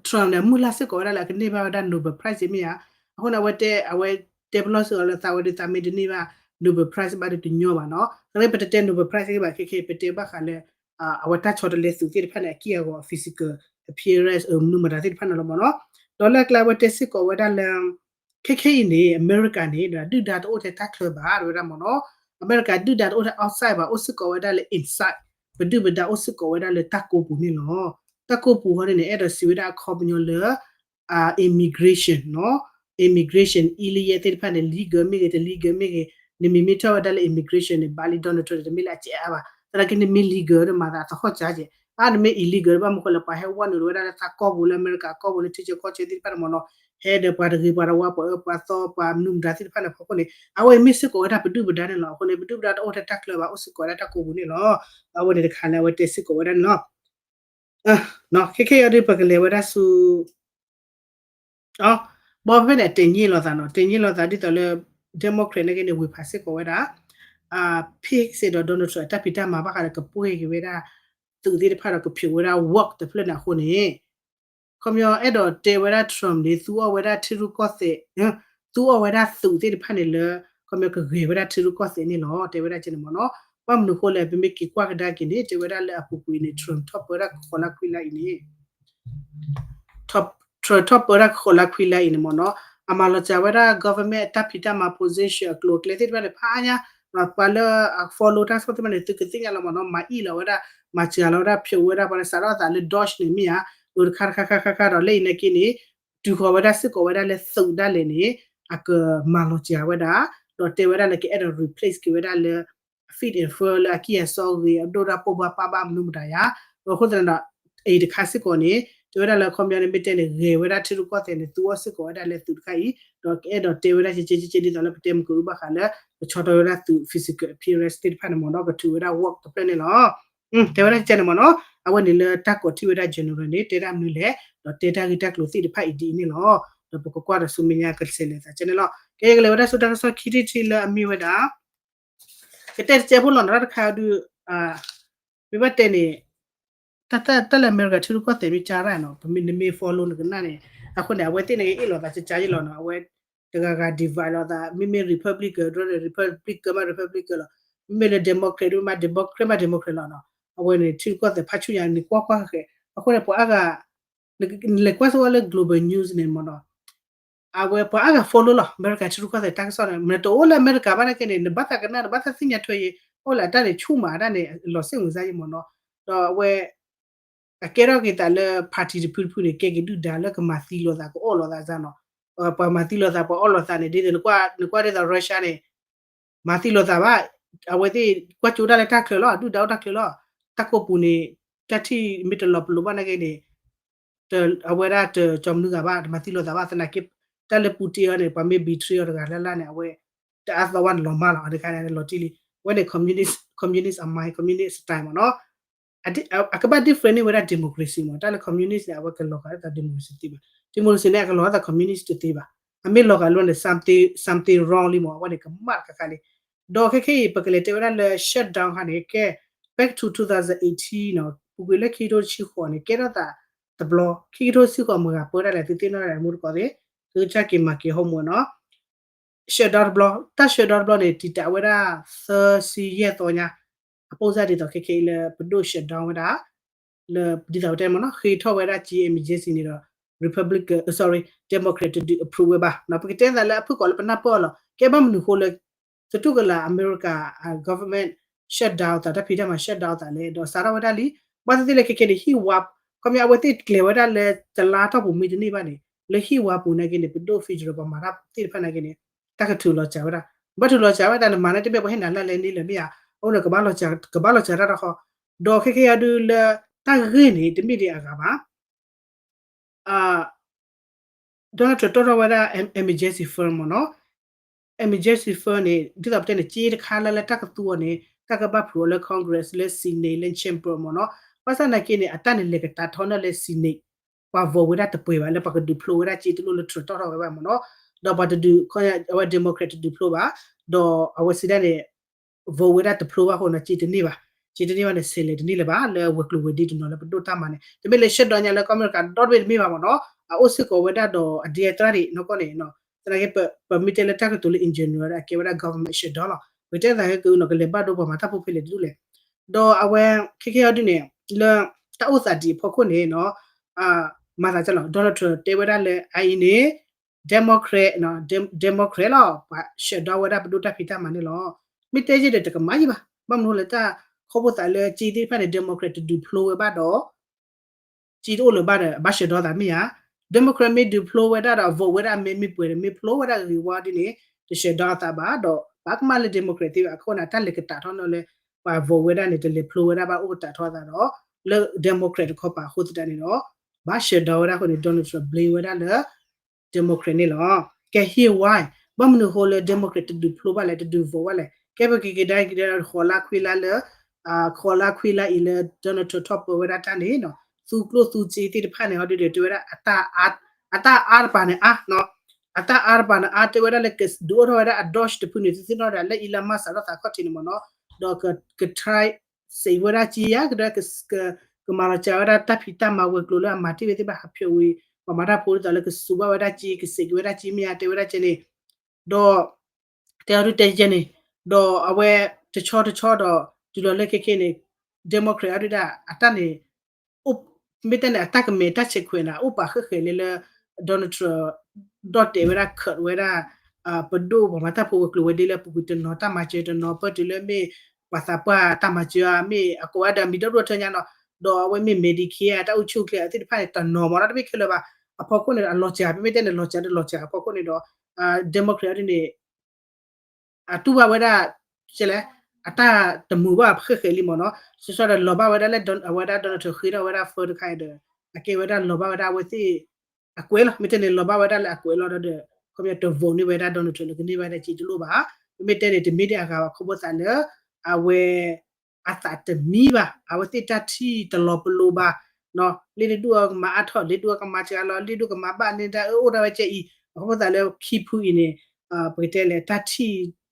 Trump န့ၣ် မုၢ်လၢ်စ့ၢ်ကီးဝဲဒၣ်လၢအကန့ၢ်ဘၣ်ဝဲဒၣ် Nobel Prize မ့ၢ်ဧါ. အဃိန့ၣ် အဝဲတဲ အဝဲတဲပလီၢ်စ့ၢ်ကီးလၢသးဝဲဒၣ် သးမ့ၢ်တန့ၢ်ဘၣ် Nobel Prize ဘၣ်ဒီးတညီဘၣ်နီၤ. သနာ်က့ ပတတဲ Nobel Prize ဘၣ် ခဲခဲ ပတဲဘၣ်ဃးလၢ အဝဲတၢ်ဆီတလဲသုးသ့ၣ်တဖၣ်န့ၣ် အက့ၢ်အဂီၤ physical appearance မနုၤမတၤသ့ၣ်တဖၣ်န့ၣ်လီၤမ့ၢ်နီၤ. ဒီးလၢအကျါ အဝဲတဲစ့ၢ်ကီးဝဲဒၣ်လၢ ခဲခဲအံၤန့ၣ် အမဲရကၤန့ၣ် ဒုၣ်ဒါတအိၣ်ထဲတၢ်ချၢဘၣ် တဲဝဲဒၣ်မ့ၢ်နီၤ. အမဲရကၤဒုၣ်ဒါတအိၣ်ထဲ outside ဘၣ် အိၣ်စ့ၢ်ကီးဝဲဒၣ်လၢ inside, ပဒုၣ်ပဒါအိၣ်စ့ၢ်ကီးဝဲဒၣ်လၢတၢ်ကိးပူၤန့ၣ်လီၤ. တၢ်ကိးပူၤဃီန့ၣ်န့ၣ် အဲၣ်ဒိးစံးဝဲဒၣ်အခီပညီလၢ immigration နီၤ, immigration illegal သ့ၣ်တဖၣ်န့ၣ် legal မ့ၢ်ဂ့ၤ တ legal မ့ၢ်ဂ့ၤ, နမ့မ့ၢ်ထီၣ်ဝဲဒၣ်လၢ immigration န့ၣ် ဘၣ်လံ Donald Trump န့ၣ် တမ့ၢ်လၢအစဲးအါဘၣ်, သနာ်က့နမ့ၢ် legal ဒီးမၤသးသဟီၣ်ကၠါကဲး, အါ နမ့ၢ် illegal ဒီးဘၣ်မနုၤဃိလဲၣ် ပှၤဟဲဝဲနုာ်ဝဲဒၣ်လၢသးကီၢ်ပူၤလၢအမဲရကၤကီၢ်ပူၤလၢထံဆၢကီၢ်ဆၢသ့ၣ်တဖၣ်န့ၣ်မ့ၢ်နီၤ, ဟဲဒီးပှၤတဂ့ၤပှၤတဝါ ပှၤအၢပှၤသီ ပှၤမနုၤမတၤသ့ၣ်တဖၣ်န့ၣ်အဖီခိၣ်န့ၣ် အဝဲအံၤမ့ၢ်စ့ၢ်ကီးဝဲဒၣ်ပဒုၣ်ပဒါန့ၣ်လီၤ. အဃိန့ၣ် ပဒုၣ်ပဒါတအိၣ်ထဲတၢ်ချၢဘၣ် အိၣ်စ့ၢ်ကီးဝဲဒၣ်တၢ်ကိးပူၤန့ၣ်လီၤ. အဝဲန့ၣ်တခါလၢအဝဲတဲစ့ၢ်ကီးဝဲဒၣ်န့ၣ်လီၤ. ခဲခဲအံၤဒ်ပကလဲၤဝဲဒၣ်ဆူ ဘီဖဲန့ၣ် တဲာ်ညံလိာ်သးနီၤ, တဲာ်ညံလိာ်သးဒ်သိးလၢ Democrat နာ်က့န့ၣ် ဝ့ၤဖးစ့ၢ်ကီးဝဲဒၣ် Pete ဒီး Donald Trump အတၢ်ဖံးတၢ်မၤဘၣ်ဃးဒီးကပှ့ၤက့ၤဝဲဒၣ် သုးသ့ၣ်တဖၣ်ဒီးကဖျိးဝဲဒၣ် ဝၣ် တဖျၢၣ်န့ၣ်အဃိန့ၣ် ခီပညီအဲၣ်ဒိးတဲဝဲဒၣ် Trump န့ၣ် သူအီၣ်ဝဲဒၣ်ထံရူၢ်ကီၢ်သဲး, သူအီၣ်ဝဲဒၣ်သုးသ့ၣ်တဖၣ်န့ၣ်လၢ ခီပညီကဂဲၤဝဲဒၣ်ထံရူၢ်ကီၢ်သဲးန့ၣ်လီၤ. တဲဝဲဒၣ်ကဲန့ၣ်မ့ၢ်နီၤ. ဘၣ်မနုၤဃိလဲၣ် ပမ့ၢ်က့ၤကွၢ်ကဒါက့ၤန့ၣ် တဲဝဲဒၣ်လၢအပူၤကွံာ်န့ၣ် Trump ထီၣ်ပၢဝဲဒၣ်ကဃီၤလၢခွံလါအံၤန့ၣ် Trump ထီၣ်ပၢဝဲဒၣ်ကဃီၤလၢခွံလါအံၤန့ၣ်မ့ၢ်နီၤ, အမၤလီၤစှၤဝဲဒၣ် government အတၢ်ဖံးတၢ်မၤ position အကျိၤအကျဲသ့ၣ်တဖၣ်န့ၣ် ဖးအါညါ, ပှၤလၢအ follow တၢ်ကစီၣ်သ့ၣ်တဖၣ်န့ၣ် သုကသ့ၣ်ညါလီၤမ့ၢ်နီၤ, မၤအံၣ်လီၤဝဲဒၣ်, မၤစှၤလီၤဝဲဒၣ်, ဖျိးဝဲဒၣ်, ပှၤလၢစးထီၣ်အသးလၢ Doge န့ၣ်မ့ၢ်ဧါ, အတခါတခါခါခါခါဒီး လၢအံၤနာ်က့န့ၣ် တုၤဃီၤဝဲဒၣ်စ့ၢ်ကီးဝဲဒၣ်လၢသုးဒၣ်လဲာ်န့ၣ် အကမၤလီၤစှၤဝဲဒၣ်, ဒီးတဲဝဲဒၣ်လၢကအဲၣ်ဒိး replace က့ၤဝဲဒၣ်လၢ fit and fur လၢအကံၢ်အစီဂ့ၤ အဒိၣ်ဒၣ်ပိၢ်ဘၣ်ပၢ်ဘၣ်မနုၤမတၤယါ, အဃိသတးဒီး အံၤတခါစ့ၢ်ကီးန့ၣ် တဲဝဲဒၣ်လၢခီပညီန့ၣ် မ့ၢ်တဲန့ၣ် ဂဲၤဝဲဒၣ်ထံရူၢ်ကီၢ်သဲးန့ၣ် သူအီၣ်စ့ၢ်ကီးဝဲဒၣ်လၢသုးတခါအံၤ, ဒီးကအဲၣ်ဒိးတဲဝဲဒၣ်ကဲကဲကဲကဲ ဒ်သိးလၢပတဲမုၢ်ကအိၣ်ဘၣ်ဃးလၢ ကဆီတလဲဝဲဒၣ်သုး physical appearance သ့ၣ်တဖၣ်န့ၣ်မ့ၢ်နီၤ ကထုးဝဲဒၣ် ဝၣ် တဖျၢၣ်န့ၣ်လီၤ. တဲဝဲဒၣ်ကဲန့ၣ်မ့ၢ်နီၤ အဝဲန့ၣ်လၢတၢ်ကိးထံၣ်ဝဲဒၣ် general န့ၣ် တဲဒၣ်မနုၤလဲၣ်, ဒီးတဲတၢ်ဂ့ၢ်တၢ်ကျိၤသ့ၣ်တဖၣ်အံၤဒ်အံၤန့ၣ်လီၤ. ဒီးပကကွၢ်ဒီးဆူမဲာ်ညါကဆဲးလဲၤသးကဲန့ၣ်လီၤ. ကဲယကလဲၤဝဲဒၣ်ဆူတၢ်ကစီၣ်ခံထံၣ်တထံၣ်လၢအမ့ၢ်ဝဲဒၣ် ကတဲတကဲဖိလီၤနီၤ တၢ်တခါဒုး မ့ၢ်ဘၣ်တဲန့ၣ် တၢ်လၢအမဲရကၤထံရူၢ်ကီၢ်သဲးမ့ၢ်ကၠါရၣ်နီၤ ပမ့ၢ်နမ့ၢ် follow နကနၣ်န့ၣ် အဃိန့ၣ် အဝဲသ့ၣ်န့ၣ် အ့ၣ်လိာ်သးကၠါကၠါယ့လီၤနီၤ အဝဲ တဂၤဂၤ divide လိာ်သး မ့မ့ၢ် Republican ဒ်န့ၣ် Republican မး Republican လီၤ မ့မ့ၢ်လၢ Democrat ဒ်မး Democrat မး Democrat လီၤနီၤ အဝဲန့ၣ် ထံရူၢ်ကီၢ်သဲးဖးဆူညါန့ၣ် ကွၢ်ကွၢ်ဃဲၤ အဃိန့ၣ် ပှၤအါဂၤ လဲၤကွၢ်ဆိဝဲလၢ global news န့ၣ်မ့ၢ်နီၤ အဝဲပှၤအါဂၤ follow လီၤ အမဲရကၤထံရူၢ်ကီၢ်သဲးတၢ်ကစီၣ်န့ၣ် နတအိၣ်လၢအမဲရကၤဘၣ်နာ်က့န့ၣ် နဘၣ်သးကနၣ် နဘၣ်သးသ့ၣ်ညါထွဲအံၤ အိၣ်လၢအတၢ်န့ၣ် ဆူၣ်မးအတၢ်န့ၣ် လီၤစ့ၣ်ဝင်စားယံမ့ၢ်နီၤ ဒီးအဝဲ အကဲထီၣ်က့ၤသးလၢ party တဖုတဖုန့ၣ် ကဲက့ၤဒုၣ်ဒါလၢကမၤသံလိာ်သး ကအီၣ်လိာ်သးစ့ၢ်နီၤ ပှၤမၤသံလိာ်သး ပှၤအီၣ်လိာ်သးန့ၣ် ဒ်သိးနကွၢ်ဒ်သိး Russia န့ၣ် မၤသံလိာ်သးဘၣ် အဝဲသ့ၣ်ကွၢ်ကၠိတၢ်လၢတၢ်ချၢလီၤ ဒုၣ်ဒါအိၣ်တၢ်ချၢလီၤ တၢ်ကိးပူၤန့ၣ် တၢ်ထံၣ်မ့ၢ်တလီၤပလိာ်ဘၣ်နာ်က့န့ၣ် အဝဲဒၣ်တကၠီမနုၤဂၤဘၣ် တမၤသံလိာ်သးဘၣ် သနာ်က့ တၢ်လၢ Putin အီၤန့ၣ် ပှၤမ့ၢ် betray အီၤတဂၤလၢ်လၢ်န့ၣ် အဝဲ တအါသီဘၣ်န့ၣ်လီၤမၢ်လီၤ အတခါန့ၣ်လီၤတံၢ်လံ အဝဲန့ၣ် communist အမၤ communist style မ့ၢ်နီၤ အကဘၣ် different န့ၢ်ဝဲဒၣ် democracy မ့ၢ် တၢ်လၢ communist န့ၣ် အဝဲကလီၤဂာ်ဒ်သိး democracy တသ့ဘၣ် democracy န့ၣ် အကလီၤဂာ်ဒ်သိး communist တသ့ဘၣ် အမ့ၢ်လီၤဂာ်လိာ်န့ၣ် something something wrong လံမ့ၢ် အဝဲန့ၣ် ကမၣ်တခါခါလံ ဒီးခဲခဲအံၤ ပကလဲၤတဲဝဲဒၣ်လၢ shutdown ခါန့ၣ် ကဲ back to two thousand eighteen နီၤ ပူၤကွံာ်လၢခံကထိတဆံဃိးန့ၣ် ကဲထီၣ်သးတဘျီ ခံကထိတဆံဃိးမုၢ်ဂၤပၢဒၣ်လဲာ် သုသ့ၣ်နီၣ်ဒၣ်လဲာ် မူတကိးသ့ၣ် သုကစၢ်က့ၤမၤက့ၤ homework နီၤ shutdown တဘျီ တၢ် shutdown တဘျီန့ၣ် တံာ်တာ်ဝဲဒၣ် သၢဆံယဲၢ်သီညါ အပိၢ်စၢ်ဒ်သိးခဲခဲအံၤလၢ ပဒိၣ် shutdown ဝဲဒၣ် လၢ ဒ်သိးပတဲမ့ၢ်နီၤ ဃ့ထီၣ်ဝဲဒၣ် state of emergency န့ၣ်ဒီး Republican sorry Democrat တဒုး approve ဝဲဘၣ် ပကတဲသးလၢအဖုၣ်ကိာ်လၢပနၢ်ပၢၢ်အီၤလီၤ ကဲဘၣ်မနုၤဃိလၢ သတူၢ်ကလာ်အမဲရကၤ government shutdown သး တၢ်ဖံးတၢ်မၤ shutdown သးလဲၣ် ဒီးစးထီၣ်ဝဲဒၣ်လံ ဘၣ်သ့ၣ်သ့ၣ်လၢခဲခဲန့ၣ် ဟံၣ်ဝါ ခီပညီအဝဲသ့ၣ်ကျဲၤဝဲဒၣ်လၢတလါထီၣ်ပူၤမ့ၢ်တန့ၢ်ဘၣ်န့ၣ် လၢဟံၣ်ဝါပူၤနာ်က့န့ၣ် ပဒိၣ် federal ပှၤမၤတၢ်သ့ၣ်တဖၣ်နာ်က့န့ၣ် တၢ်ကထုးလီၤစှၤဝဲဒၣ် ဘၣ်ထုးလီၤစှၤဝဲဒၣ် နမၤန့ၣ်တမ့ၢ်ပှၤဟ့ၣ်နၤလၢလဲၤန့ၣ်လၢၤမ့ၢ်ဧါ အဃိန့ၣ် ကဘၣ်လီၤစှၤတၢ်တၢ်ဃီ ဒီးခဲခဲအံၤဒုးလၢ တၢ်ဂ့ၢ်န့ၣ် တမ့ၢ်ဒ်အဂၤဘၣ် Donald Trump တီၣ်ထီၣ်ဝဲဒၣ် emergency fund မ့ၢ်နီၤ emergency fund န့ၣ် ဒ်သိးပတဲန့ၣ် စ့တခါလၢလၢတၢ်ကသူအီၤန့ၣ် တၢ်ကဘၣ်ဖျိးအီၤလၢ Congress လၢ Senate လၢ Chamber မ့ၢ်နီၤ ဘၣ်ဆၣ်သနာ်က့န့ၣ် အတၢ်န့ၣ်လဲၤကတၢ်ထီန့ၢ်လၢ Senate ပှၤ vote ဝဲဒၣ်တပှဲၤဘၣ် လၢပှၤကဒုးဖျိဝဲဒၣ်စ့တလိၣ်လၢ Trump တီၣ်ထီၣ်ဝဲဘၣ်မ့ၢ်နီၤ ဒီးပှၤတဒုး အဝဲ Democrat တဒုးဖျိဘၣ် ဒီးအဝဲစံးဒၣ်န့ၣ် vote ဝဲဒၣ်တဖျိဘၣ်အဃိန့ၣ် စ့တန့ၢ်ဘၣ် က့တန့ၢ်ဘၣ်န့ၣ် ဆဲးလဲၤတန့ၢ်လၢၤဘၣ် လၢဝဲၤကျိၤဝဲၤဒ့တနီၤလၢပဒိၣ်တၢ်မၤန့ၣ် တမ့ၢ်လၢ shutdown ညါလၢကီၢ်အမဲရကၤဒီတဘ့ၣ်တမ့ၢ်ဘၣ်မ့ၢ်နီၤ အအိၣ်စ့ၢ်ကီးဝဲဒၣ်ဒီးအဒ့အတြၣ်ဒံးနီၢ်ကီၢ်န့ၣ် သနာ်က့ ပမ့ၢ်တဲလၢတၢ်ကတိၤလၢ in general အကဲဝဲဒၣ် government shutdown လီၤ ပကတဲသးဟဲကနီၤ ကလဲၤဘၣ်ဒိပှၤမၤတၢ်ဖိဖဲလဲၣ်တဒူၣ်လဲၣ် ဒီးအဝဲခဲခဲအံၤဒ်န့ၣ် လၢတၢ်အိၣ်သးဒံးအဖီခိၣ်န့ၣ်နီၤ မၤသးဒ်လီၤ Donald Trump တဲဝဲဒၣ်လၢအအံၤန့ၣ် Democrat Democrat လီၤ ပှၤ shutdown ဝဲဒၣ်ပဒိၣ်တၢ်ဖံးတၢ်မၤန့ၣ်လီၤ မ့ၢ်တဲယဲဒီးတကမၣ်ယံၤဘၣ် ဘၣ်မနုၤလၢတၢ်ခီဖျိသးလၢက့သ့ၣ်တဖၣ်န့ၣ် Democrat တဒုးဖျိဝဲဘၣ်ဒီး က့တအိၣ်လၢၤဘၣ်ဒီး အဘၣ် shutdown သးမ့ၢ်ဧါ Democrat မ့ၢ်ဒုးဖျိဝဲဒၣ်ဒီး vote ဝဲဒၣ်မ့ၢ်မ့ၢ်ပှဲၤဒီး မ့ၢ်ဖျိဝဲဒၣ်ဂ့ၤဂ့ၤဝါဒ်န့ၣ် တ shutdown သးဘၣ်ဒီး ဘၣ်ကမၣ်လၢ Democrat သ့ဘၣ်အဃိန့ၣ် တၢ်လဲၤကတးထီၣ်န့ၣ်လၢ ပှၤ vote ဝဲဒၣ်န့ၣ် တလဲၤဖျိဝဲဒၣ်ဘၣ်အိၣ်ကတးထီၣ်သးဒီး လၢ Democrat တခီပၤအဃိသတးန့ၣ်ဒီး ဘၣ် shutdown ဝဲဒၣ်အဃိန့ၣ် Donald Trump blame ဝဲဒၣ်လၢ Democrat န့ၣ်လီၤ ကဲ here's why ဘၣ်မနုၤအဃိလၢ Democrat တဒုးဖျိဘၣ်လဲၣ် တဒုး vote ဘၣ်လဲၣ် ကဲပက့ၤကဒါက့ၤဒီး ဃိးလါခွံလါလၢ ဃိးလါခွံလါအံၤလၢ Donald Trump ထီၣ်ပၢဝဲဒၣ်တၢ်န့ၣ် သူကျိၣ်သူစ့သ့ၣ်တဖၣ်န့ၣ် ဟီဒုဒီး တဲဝဲဒၣ် အတၢ်အါတပၤန့ၣ်အါ အတၢ်အါတပၤန့ၣ်အါ တဲဝဲဒၣ်လၢ ဒုးအိၣ်ထီၣ်ဝဲဒၣ်အ Doge တဖုန့ၣ် သုသ့ၣ်နီၣ်ဒၣ်လၢ Elon Musk စးထီၣ်သးခီၣ်ထံးန့ၣ်မ့ၢ်နီၤ ဒီးက try စံးဝဲဒၣ်က့ယါ ကဒၣ် ကမၤလီၤစှၤဝဲဒၣ်တၢ်ဖံးတၢ်မၤဝဲၤကျိၤလၢအမၤတ့ၢ်ဝဲသ့ၣ်ဘၣ်ဟးဖျိးဝံၤ ပှၤမၤတၢ်ဖိဒ်သိးလၢကစူးဘၣ်ဝဲဒၣ်က့ ကစံးက့ၤဝဲဒၣ်က့မ့ၢ်ဧါ တဲဝဲဒၣ်ကဲန့ၣ် ဒီး တဲအီၤဒုတဲကဲန့ၣ် ဒီးအဝဲတဆီတဆီဒီး တုၤလီၤလၢခဲခဲန့ၣ် Democrat အီၤဒုဒၣ် အတၢ်န့ၣ် မ့ၢ်တဲန့ၣ် အတၢ်ကမဲာ်တၢ်ဆဲးခွဲးန့ၣ် အိၣ်ပာ်ဃဲၣ်ဃဲးလၢလၢ Donald Trump ဒီၣ်တဲာ်ဝဲဒၣ် cut ဝဲဒၣ် ပဒိၣ်ပှၤမၤတၢ်ဖိဝဲၤကျိၤဝဲၤဒ့လၢပူၤကွံာ်တနီၤတၢ်မၤစၢၤတနီၤ ပၢၢ်တုၤလၢမ့ၢ် ပှၤသးပှၢ်တၢ်မၤစၢၤဧါ မ့ၢ်အကိးဝဲဒၣ်မံၤဒီဒူၣ်ထၢညါနီၤ ဒီးအဝဲမ့ၢ် Medicare တၢ်အိၣ်ဆူၣ်အိၣ်ချ့သ့ၣ်တဖၣ်န့ၣ် တနီၤမ့ၢ်နီၤ တမ့ၢ်ခဲလၢာ်ဘၣ် အဖီခိၣ်န့ၣ်ဒီး အလီၤစှၤ ပမ့ၢ်တဲန့ၣ် လီၤစှၤဒီးလီၤစှၤအဖီခိၣ်န့ၣ်ဒီး Democrat အီၤဒုန့ၣ် အတူၢ်ဘၣ်ဝဲဒၣ် ကဲလဲၣ် အတၢ်တမုာ်ဘၣ်ဃဲၣ်ဃဲၣ်လံမ့ၢ်နီၤ စီစီဒီးလီၤဘၣ်ဝဲဒၣ်လၢ အဝဲဒၣ် Donald Trump ဃ့ထီၣ်ဝဲဒၣ် fund တခါအံၤဒီး အကဲဝဲဒၣ်လီၤဘၣ်ဝဲဒၣ်အဝဲသ့ၣ် အကွဲးလီၤ မ့ၢ်တဲန့ၣ် လီၤဘၣ်ဝဲဒၣ်လၢအကွဲးလီၤဒီး ခီပညီတ vote န့ၢ်ဝဲဒၣ် Donald Trump လၢကန့ၢ်ဘၣ်ဒၣ်က့တလိၣ်ဘၣ် မ့မ့ၢ်တဲန့ၣ် တမ့ၢ်ဒ်အဂၤဘၣ် ခီဖျိသးလၢ အဝဲ အသးတမံဘၣ် အဝဲသ့ၣ်တၢ်ထံၣ်တလီၤပလိာ်ဘၣ် လ့ၣ်တဒူၣ်အကမၤအါထီၣ် လ့ၣ်ဒူၣ်ကမၤဘၣ်န့ၢ်ဒၣ်အၢအိၣ်ဒၣ်ဝဲကဲအံၤ အဃိသတးလၢခံဖုအံၤန့ၣ် ပကတဲလဲၣ် တၢ်ထံၣ်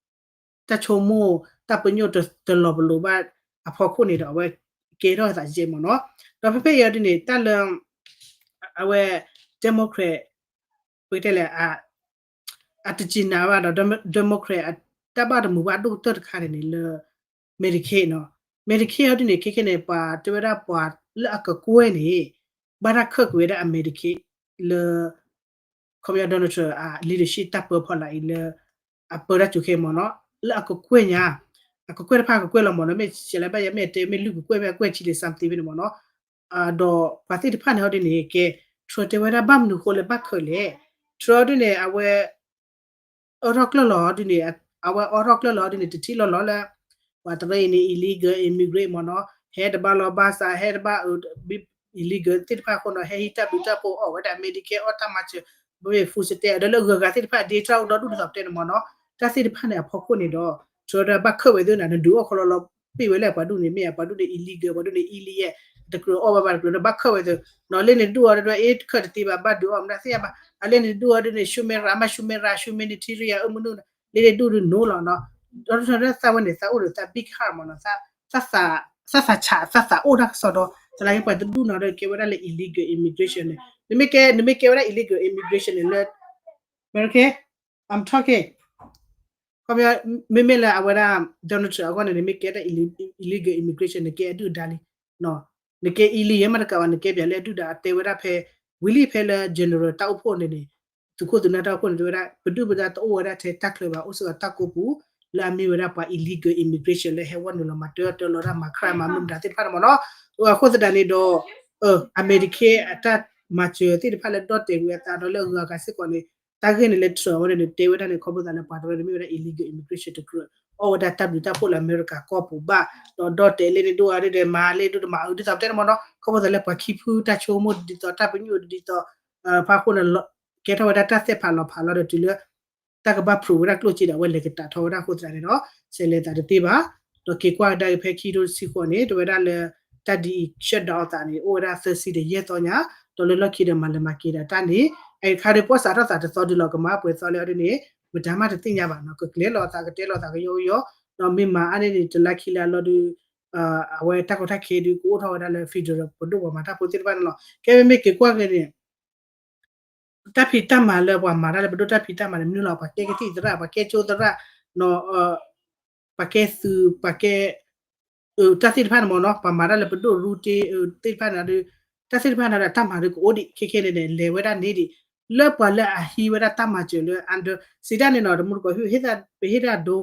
တၢ်ဆိကမိၣ် တၢ်ပညိၣ်တလီၤပလိာ်ဘၣ်အဖီခိၣ်န့ၣ်ဒီး အဝဲကဲထီၣ်သးယဲၢ်မ့ၢ်နီၤ ဒီးဖဲဖဲအံၤအီၤဒ်န့ၣ် တၢ်လၢ အဝဲ Democrat ပကတဲလဲၣ် အတစံးနၤဘၣ်ဒီး Democrat တၢ်ဘၣ်တမုာ်ဘၣ်အဒိၣ်ကတၢၢ်တခါန့ၣ်န့ၣ်လၢ Medicaid နီၤ Medicaid အီၤဒ်န့ၣ် ခဲခဲန့ၣ် ပှၤတဲဝဲဒၣ်ပှၤလၢအကကွဲၢ်န့ၣ် ဘၣ်တၢ်ခၢၣ်က့ၤဝဲဒၣ်အ Medicaid လၢ ခီပညီ Donald Trump အ leadership တၢ်ပၢဖီလာ်အံၤလၢ အပၢတၢ်စူၤခဲမ့ၢ်နီၤ လၢအကကွဲၢ်ညါ အကကွဲၢ်တဖၣ်ကကွဲၢ်လီၤမ့ၢ်နီၤ မ့ၢ်စဲးလၢဘၣ်ယဲမ့ၢ်တဲမ့ၢ်လုၢ်ကကွဲၢ်မ့ၢ်အကွဲၢ်ဆံးလံ something ဖဲန့ၣ်မ့ၢ်နီၤ ဒီးပှၤသ့ၣ်တဖၣ်န့ၣ်အီၤဒ်န့ၣ် ကဲ Trump တဲဝဲဒၣ်ဘၣ်မနုၤဃိလၢဘၣ်ခၢၣ်လဲၣ် Trump အီၤဒ်န့ၣ် အဝဲ အိးထီၣ်ကျၢၢ်လီၤဒ်န့ၣ် အဝဲအိးထီၣ်ကျၢၢ်လီၤဒ်န့ၣ် တထံၣ်လီၤလီၤလၢ ပှၤတရၢအံၤန့ၣ် illegal immigrant မ့ၢ်နီၤ ဟဲတဘၣ်လီၤဘၣ်စး ဟဲတဘၣ် illegal သ့ၣ်တဖၣ်အဃိနီၤ ဟဲဟံးတၢ်ဘျုးတၢ်ဖှိၣ်အီၣ်ဝဲဒၣ် Medicare အီၣ်တၢ်မၤစၢၤ မ့ၢ် food stamp ဒီးလၢအဂုၤအဂၤသ့ၣ်တဖၣ် ဒ့တြၢ်အိၣ်ဒီဒူၣ်ဒ်သိးပတဲန့ၣ်မ့ၢ်နီၤ တၢ်သ့ၣ်တဖၣ်န့ၣ်အဖီခိၣ်န့ၣ်ဒီး Trump ဘၣ်ခၢၣ်ဝဲသ့ၣ်န့ၣ် နဒုးအီၣ်ခီလီလီၤ ပ့ၢ်ဝဲလၢပှၤဒူၣ်န့ၣ်မ့ၢ် ပှၤဒူၣ်န့ၣ် illegal ပှၤဒူၣ်န့ၣ် illegal တကြၢးအီၣ်ဘၣ်ဘၣ်တကြၢးဒီးဘၣ်ခၢၣ်ဝဲသ့ၣ် နီၤလ့ၣ်န့ၣ်ဒူၣ်အီၤဒီး အ့ၣ်ခၢၣ်တသ့ဘၣ် ဘၣ်ဒုးအီၣ်မတၤသ့ၣ်ဘၣ် အလ့ၣ်န့ၣ်ဒူၣ်အီၤဒ်န့ၣ် ရှူမဲရၤ မ့ၢ်ရှူမဲရၤ ရှူမဲန့ၣ် ထံရံယၤ အၢမနုၤ လ့ၣ်န့ၣ်ဒူၣ်ဒ်နီၤလီၤနီၤ ဒီးထီၣ်သးဝဲန့ၣ် သးအိၣ်ဒီးသး big heart မ့ၢ်နီၤ သးသးဆး သးသးအိၣ်တၢ်ကစီဒီ သနာ်က့ပှၤတဒူၣ်နီၤဒီးကဲဝဲဒၣ်လၢ illegal immigration န့ၣ် နမ့ၢ်ကဲ နမ့ၢ်ကဲဝဲဒၣ် illegal immigration န့ၣ်လၢ America I'm talking ခီပညီ မ့မ့ၢ်လၢအဝဲဒၣ် Donald Trump အဂီၢ်န့ၣ် နမ့ၢ်ကဲတၢ် illegal immigration နကဲအဒုၣ်အဒါလံ နကဲ illegal မ့ၢ်တကးဘၣ် နကဲပၠးလၢအဒုၣ်ဒါ အတဲဝဲဒၣ်ဖဲ ဝံၤလံဖဲလၢ general တၢ်အိၣ်ဖှိၣ်န့ၣ်န့ၣ် သုးခိၣ်သုးနၢ်တၢ်အိၣ်ဖှိၣ်န့ၣ် တဲဝဲဒၣ် ပဒုၣ်ပဒါတအိၣ်ဝဲဒၣ်ထဲတၢ်ချၢဘၣ် အိၣ်စ့ၢ်ကီးတၢ်ကိးပူၤ လၢအမ့ၢ်ဝဲဒၣ်ပှၤ illegal immigration လၢဟဲဝဲနုာ်လီၤမၤတၢ်တၢ်လီတၢ်မၤ crime မၤမုာ်မတၤသ့ၣ်တဖၣ်န့ၣ်မ့ၢ်နီၤ အဃိသတးန့ၣ်ဒီး အ America အတၢ်မၤစၢၤသ့ၣ်တဖၣ်လၢဒီၣ်တဲာ်ကွံာ်အသးဒီးလၢအဂုၤအဂၤစ့ၢ်ကီးန့ၣ် တၢ်ဂ့ၢ်န့ၣ်လၢ Trump အဝဲန့ၣ် တဲဝဲဒၣ်န့ၣ် ခီဖျိသးလၢပှၤတရၢန့ၣ်မ့ၢ်ဝဲဒၣ် illegal immigration တကြၢး အီၣ်ဝဲဒၣ်တၢ်ဘျုးတၢ်ဖှိၣ်လၢအမဲရကၤကီၢ်ပူၤဘၣ် ဒီးဒီၣ်တဲာ်လ့ၣ်န့ၣ်ဒိၣ်အါဒ်ဒီးမၤလ့ၣ်ဒိၣ်တမၤအုးဒ်သိးပတဲန့ၣ်မ့ၢ်နီၤ ခီဖျိသးလၢပှၤခံဖုတၢ်ဆိကမိၣ်ဒ်သိးတၢ်ပညိၣ်ဒ်သိး ဖးဃိန့ၣ် ကဲထီၣ်ဝဲဒၣ်တၢ်သဲၣ်ဖးလီၤဖးလီၤဒီးတုၤလၢ တၢ်ကဘၣ်ဖျိးဝဲဒၣ်ကျိၣ်စ့ဒီးအဝဲလဲၤကတးထီၣ်ဝဲဒၣ်အဃိသတးန့ၣ်ဒီး ဆဲးလဲၤသးတသ့ဘၣ် ဒီးက့ၤကွၢ်ကဒါက့ၤဖဲခံကထိတဆံဃိးန့ၣ် တဲဝဲဒၣ်လၢ တၢ်ဒ်အံၤ shutdown အသးန့ၣ် အိၣ်ဝဲဒၣ်သၢဆံဒီးယဲၢ်သီညါ ဒီးလၢလီၢ်ခံဒီးမၤလဲၤမၤက့ၤဒၣ်တၢ်န့ၣ် အခါဒီးပှၤစးထီၣ်သးတသီဒုလီၤ ကမၤပှဲၤသီလၢအီၤဒ်န့ၣ် မတၤမးတသ့ၣ်ညါဘၣ်နီၤ ကကျဲၤလီၤသးကတဲလီၤသးကယီကယီ ဒီးမ့ၢ်မၤအါန့ၢ်န့ၣ် တလါခံလါလီၤဒုး အဝဲတၢ်ကီတၢ်ခဲဒုးကအိၣ်ထီၣ်ဝဲဒၣ်လၢ federal ပဒိၣ်ပှၤမၤတၢ်ဖိသ့ၣ်တဖၣ်န့ၣ်လီၤ. ကဲမ့မ့ၢ်က့ၤကွၢ်က့ၤန့ၣ် တၢ်ဖံးတၢ်မၤလၢပှၤမၤတၢ်လၢပဒိၣ်တၢ်ဖံးတၢ်မၤန့ၣ် မနုၤလီၤ ပှၤကဲကသံၣ်သရၣ် ပှၤကဲကၠိသရၣ် ပှၤကဲသုး ပှၤကဲ တၢ်သ့ၣ်တဖၣ်န့ၣ်မ့ၢ်နီၤ ပှၤမၤတၢ်လၢပဒိၣ်ရူတ့ သ့ၣ်တဖၣ်န့ၣ်ဒီး တၢ်သ့ၣ်တဖၣ်န့ၣ်ဒီး တၢ်မၤဒုးကအိၣ်ဒံး ခဲခဲန့ၣ်န့ၣ် လဲၤဝဲဒၣ်န့ၣ်ဒံး လၢပှၤလၢအဟံးဝဲဒၣ်တၢ်မၤစၢၤလၢ under စံးတၢ်န့ၣ်နီၤ တမူတကိး ပဟ့ၣ်ဒၣ်ဒိ ဒ်သိးလၢတၢ်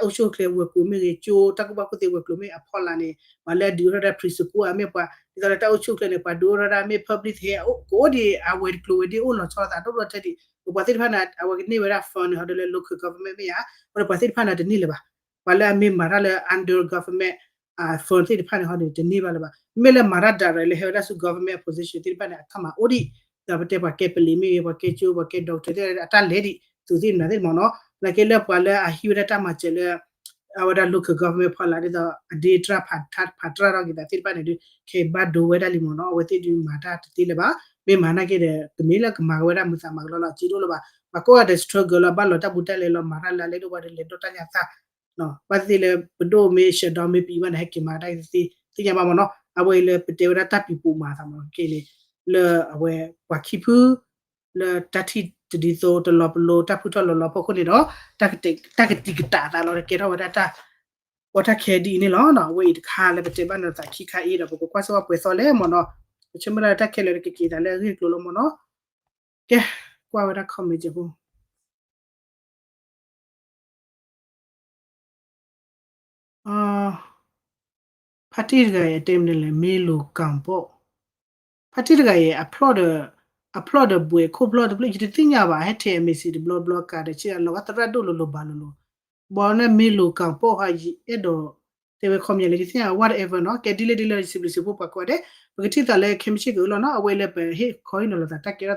အိၣ်ဆူၣ်အိၣ်ချ့ဝဲၤကျိၤမ့ၢ်ဂ့ၤ ကၠိ တၢ်ကူၣ်ဘၣ်ကူၣ်သ့ဝဲၤကျိၤမ့ၢ်အဖီလာ်န့ၣ် ပှၤလၢအဒုးအိၣ်ထီၣ်ဒၣ် preschool အမ့ၢ်ပှၤ ဒ်သိးလၢတၢ်အိၣ်ဆူၣ်အိၣ်ချ့န့ၣ် ပှၤဒုးအိၣ်ထီၣ်ဒၣ်မ့ၢ် public health အိၣ် ကအိၣ်ဒံး အဝဲၤကျိၤဝဲၤဒ့အိၣ်လီၤဆီလိာ်သးဒိၣ်ဒိၣ်ထဲဒံး ပပှၤသ့ၣ်တဖၣ်န့ၣ် အဝဲကန့ၢ်ဝဲဒၣ် fund န့ၣ် ဟီဒီးလၢ local government မ့ၢ်ဧါ ဟီဒီးပှၤသ့ၣ်တဖၣ်န့ၣ်တန့ၢ်လၢၤဘၣ်. ပှၤလၢအမ့ၢ်မၤတၢ်လၢ under government fund သ့ၣ်တဖၣ်န့ၣ် ဟီဒီးတန့ၢ်ဘၣ်လၢၤဘၣ်. မ့မ့ၢ်လၢမၤတၢ် direct လၢဟဲဝဲဒၣ်ဆူ government position သ့ၣ်တဖၣ်န့ၣ် အတၢ်မၤအိၣ်ဒံး ဒီးပတဲပှၤကဲပလံၤမ့ၢ်ဂ့ၤ ပှၤကဲကၠိ ပှၤကဲ doctor သ့ၣ်တဖၣ်န့ၣ် အတၢ်လဲၤဒံး သုးသ့ၣ်မနုၤသ့ၣ်မ့ၢ်နီၤ နာ်က့လၢပှၤလၢအဟံးဝဲဒၣ်တၢ်မၤစၢၤလၢ အဝဲဒၣ် local government ဖီလာ် ဒ်သိးအဒ့တြၢ်ဖးတြၢ်ထီၣ်က့ၤသးသ့ၣ်တဖၣ်န့ၣ်ဒုး ခဲအံၤဘၣ်ဒိဝဲဒၣ်လံမ့ၢ်နီၤ အဝဲသ့ၣ်ဒုးမၤတၢ်တသ့လၢၤဘၣ်. မ့ၢ်မၤနာ်က့ဒီး ကမ့ၢ်လၢကမၤက့ၤဝဲဒၣ်မုာ်သးမၤကလီလီၤ အစ့တအိၣ်လၢၤဘၣ်. ပှၤကိးဂၤဒဲး struggle လီၤ ဘၣ်လီၤတၢ်ဘူးတၢ်လဲလီၤ မၤတၢ်လၢအလဲၣ်ဒိၣ်ဘၣ်ဒီး လဲၤဒိးတၢ်ညါသၣ် ဘၣ်သ့ၣ်သ့ၣ်လၢပဒိၣ်မ့ၢ် shutdown မ့ၢ်ပံးဘၣ်န့ၣ် ဟဲက့ၤမၤတၢ်သ့ သ့ၣ်ညါဘၣ်မ့ၢ်နီၤ အဝဲအံၤလၢပတဲဝဲဒၣ်တၢ်ပံၤပူၤမၤသးမ့ၢ်နီၤ က့န့ၣ် လၢအဝဲပှၤခံဖု လၢတၢ်ထံၣ်တဒ်သိးတလီၤပလိၤ တၢ်ဖုထီၣ်လီၤလီၤဖီခိၣ်န့ၣ်ဒီး တၢ်ကတံာ်ကတာ်အသးလီၤ ကဲထီၣ်ဝဲဒၣ်တၢ် ပီၣ်တၢ်ခဲဒ်အံၤန့ၣ်လီၤ. အဝဲအံၤတခါလၢပတဲဘၣ်န့ၣ်သးခံခါအံၤဒီး ပကကွၢ်စ့ၢ်ကီးပှဲၤသီလဲၣ်မ့ၢ်နီၤ ပဆၢမုၢ်လၢ်လၢတၢ်ခဲလၢာ်ကက့ၤသးလၢအဂ့ၢ်အကျိၤလီၤမ့ၢ်နီၤ ကဲ ကွၢ်ဝဲဒၣ် comment က့ဖိ ဖါတံၢ်တဂၤအံၤ အတဲမနုၤလဲၣ် မ့ၢ်လိာ်ကၣ်ဘီၣ် ဖါတံၢ်တဂၤအံၤ အဖျီၣ်ဒီး အဖျီၣ်ဒီးဘှဲးခိၣ်ဖျီၣ်တဖျၢၣ် ယတသ့ၣ်ညါဘၣ် ဟဲထဲးအမ့ၢ်စ့ၢ်တဘျီဘျီကးဒီး ဆံးအလီၤဂာ်သရၣ်ဒိၣ်လိၤလိၤဘၣ်လိၤလိၤ ဘီန့ၣ်မ့ၢ်လိာ်ကၣ်ဘီၣ်ဟါ ယအဲၣ်ဒိး တဲဝဲခီပညီလၢ ယတသ့ၣ်ညါ whatever နီၤ ကဲဒ်လဲၣ်ဒ်လဲၣ် ယစံးဘျုးစံးဖှိၣ်ပှၤကိးဂၤဒဲး ပကထံၣ်သးလၢခဲမုၢ်ဆ့ၣ်ကအိၣ်လီၤနီၤ အဝဲလၢပဟ့ၣ်ခီဟ့ၣ်နီၤလိာ်သးတၢ်ကဲထီၣ်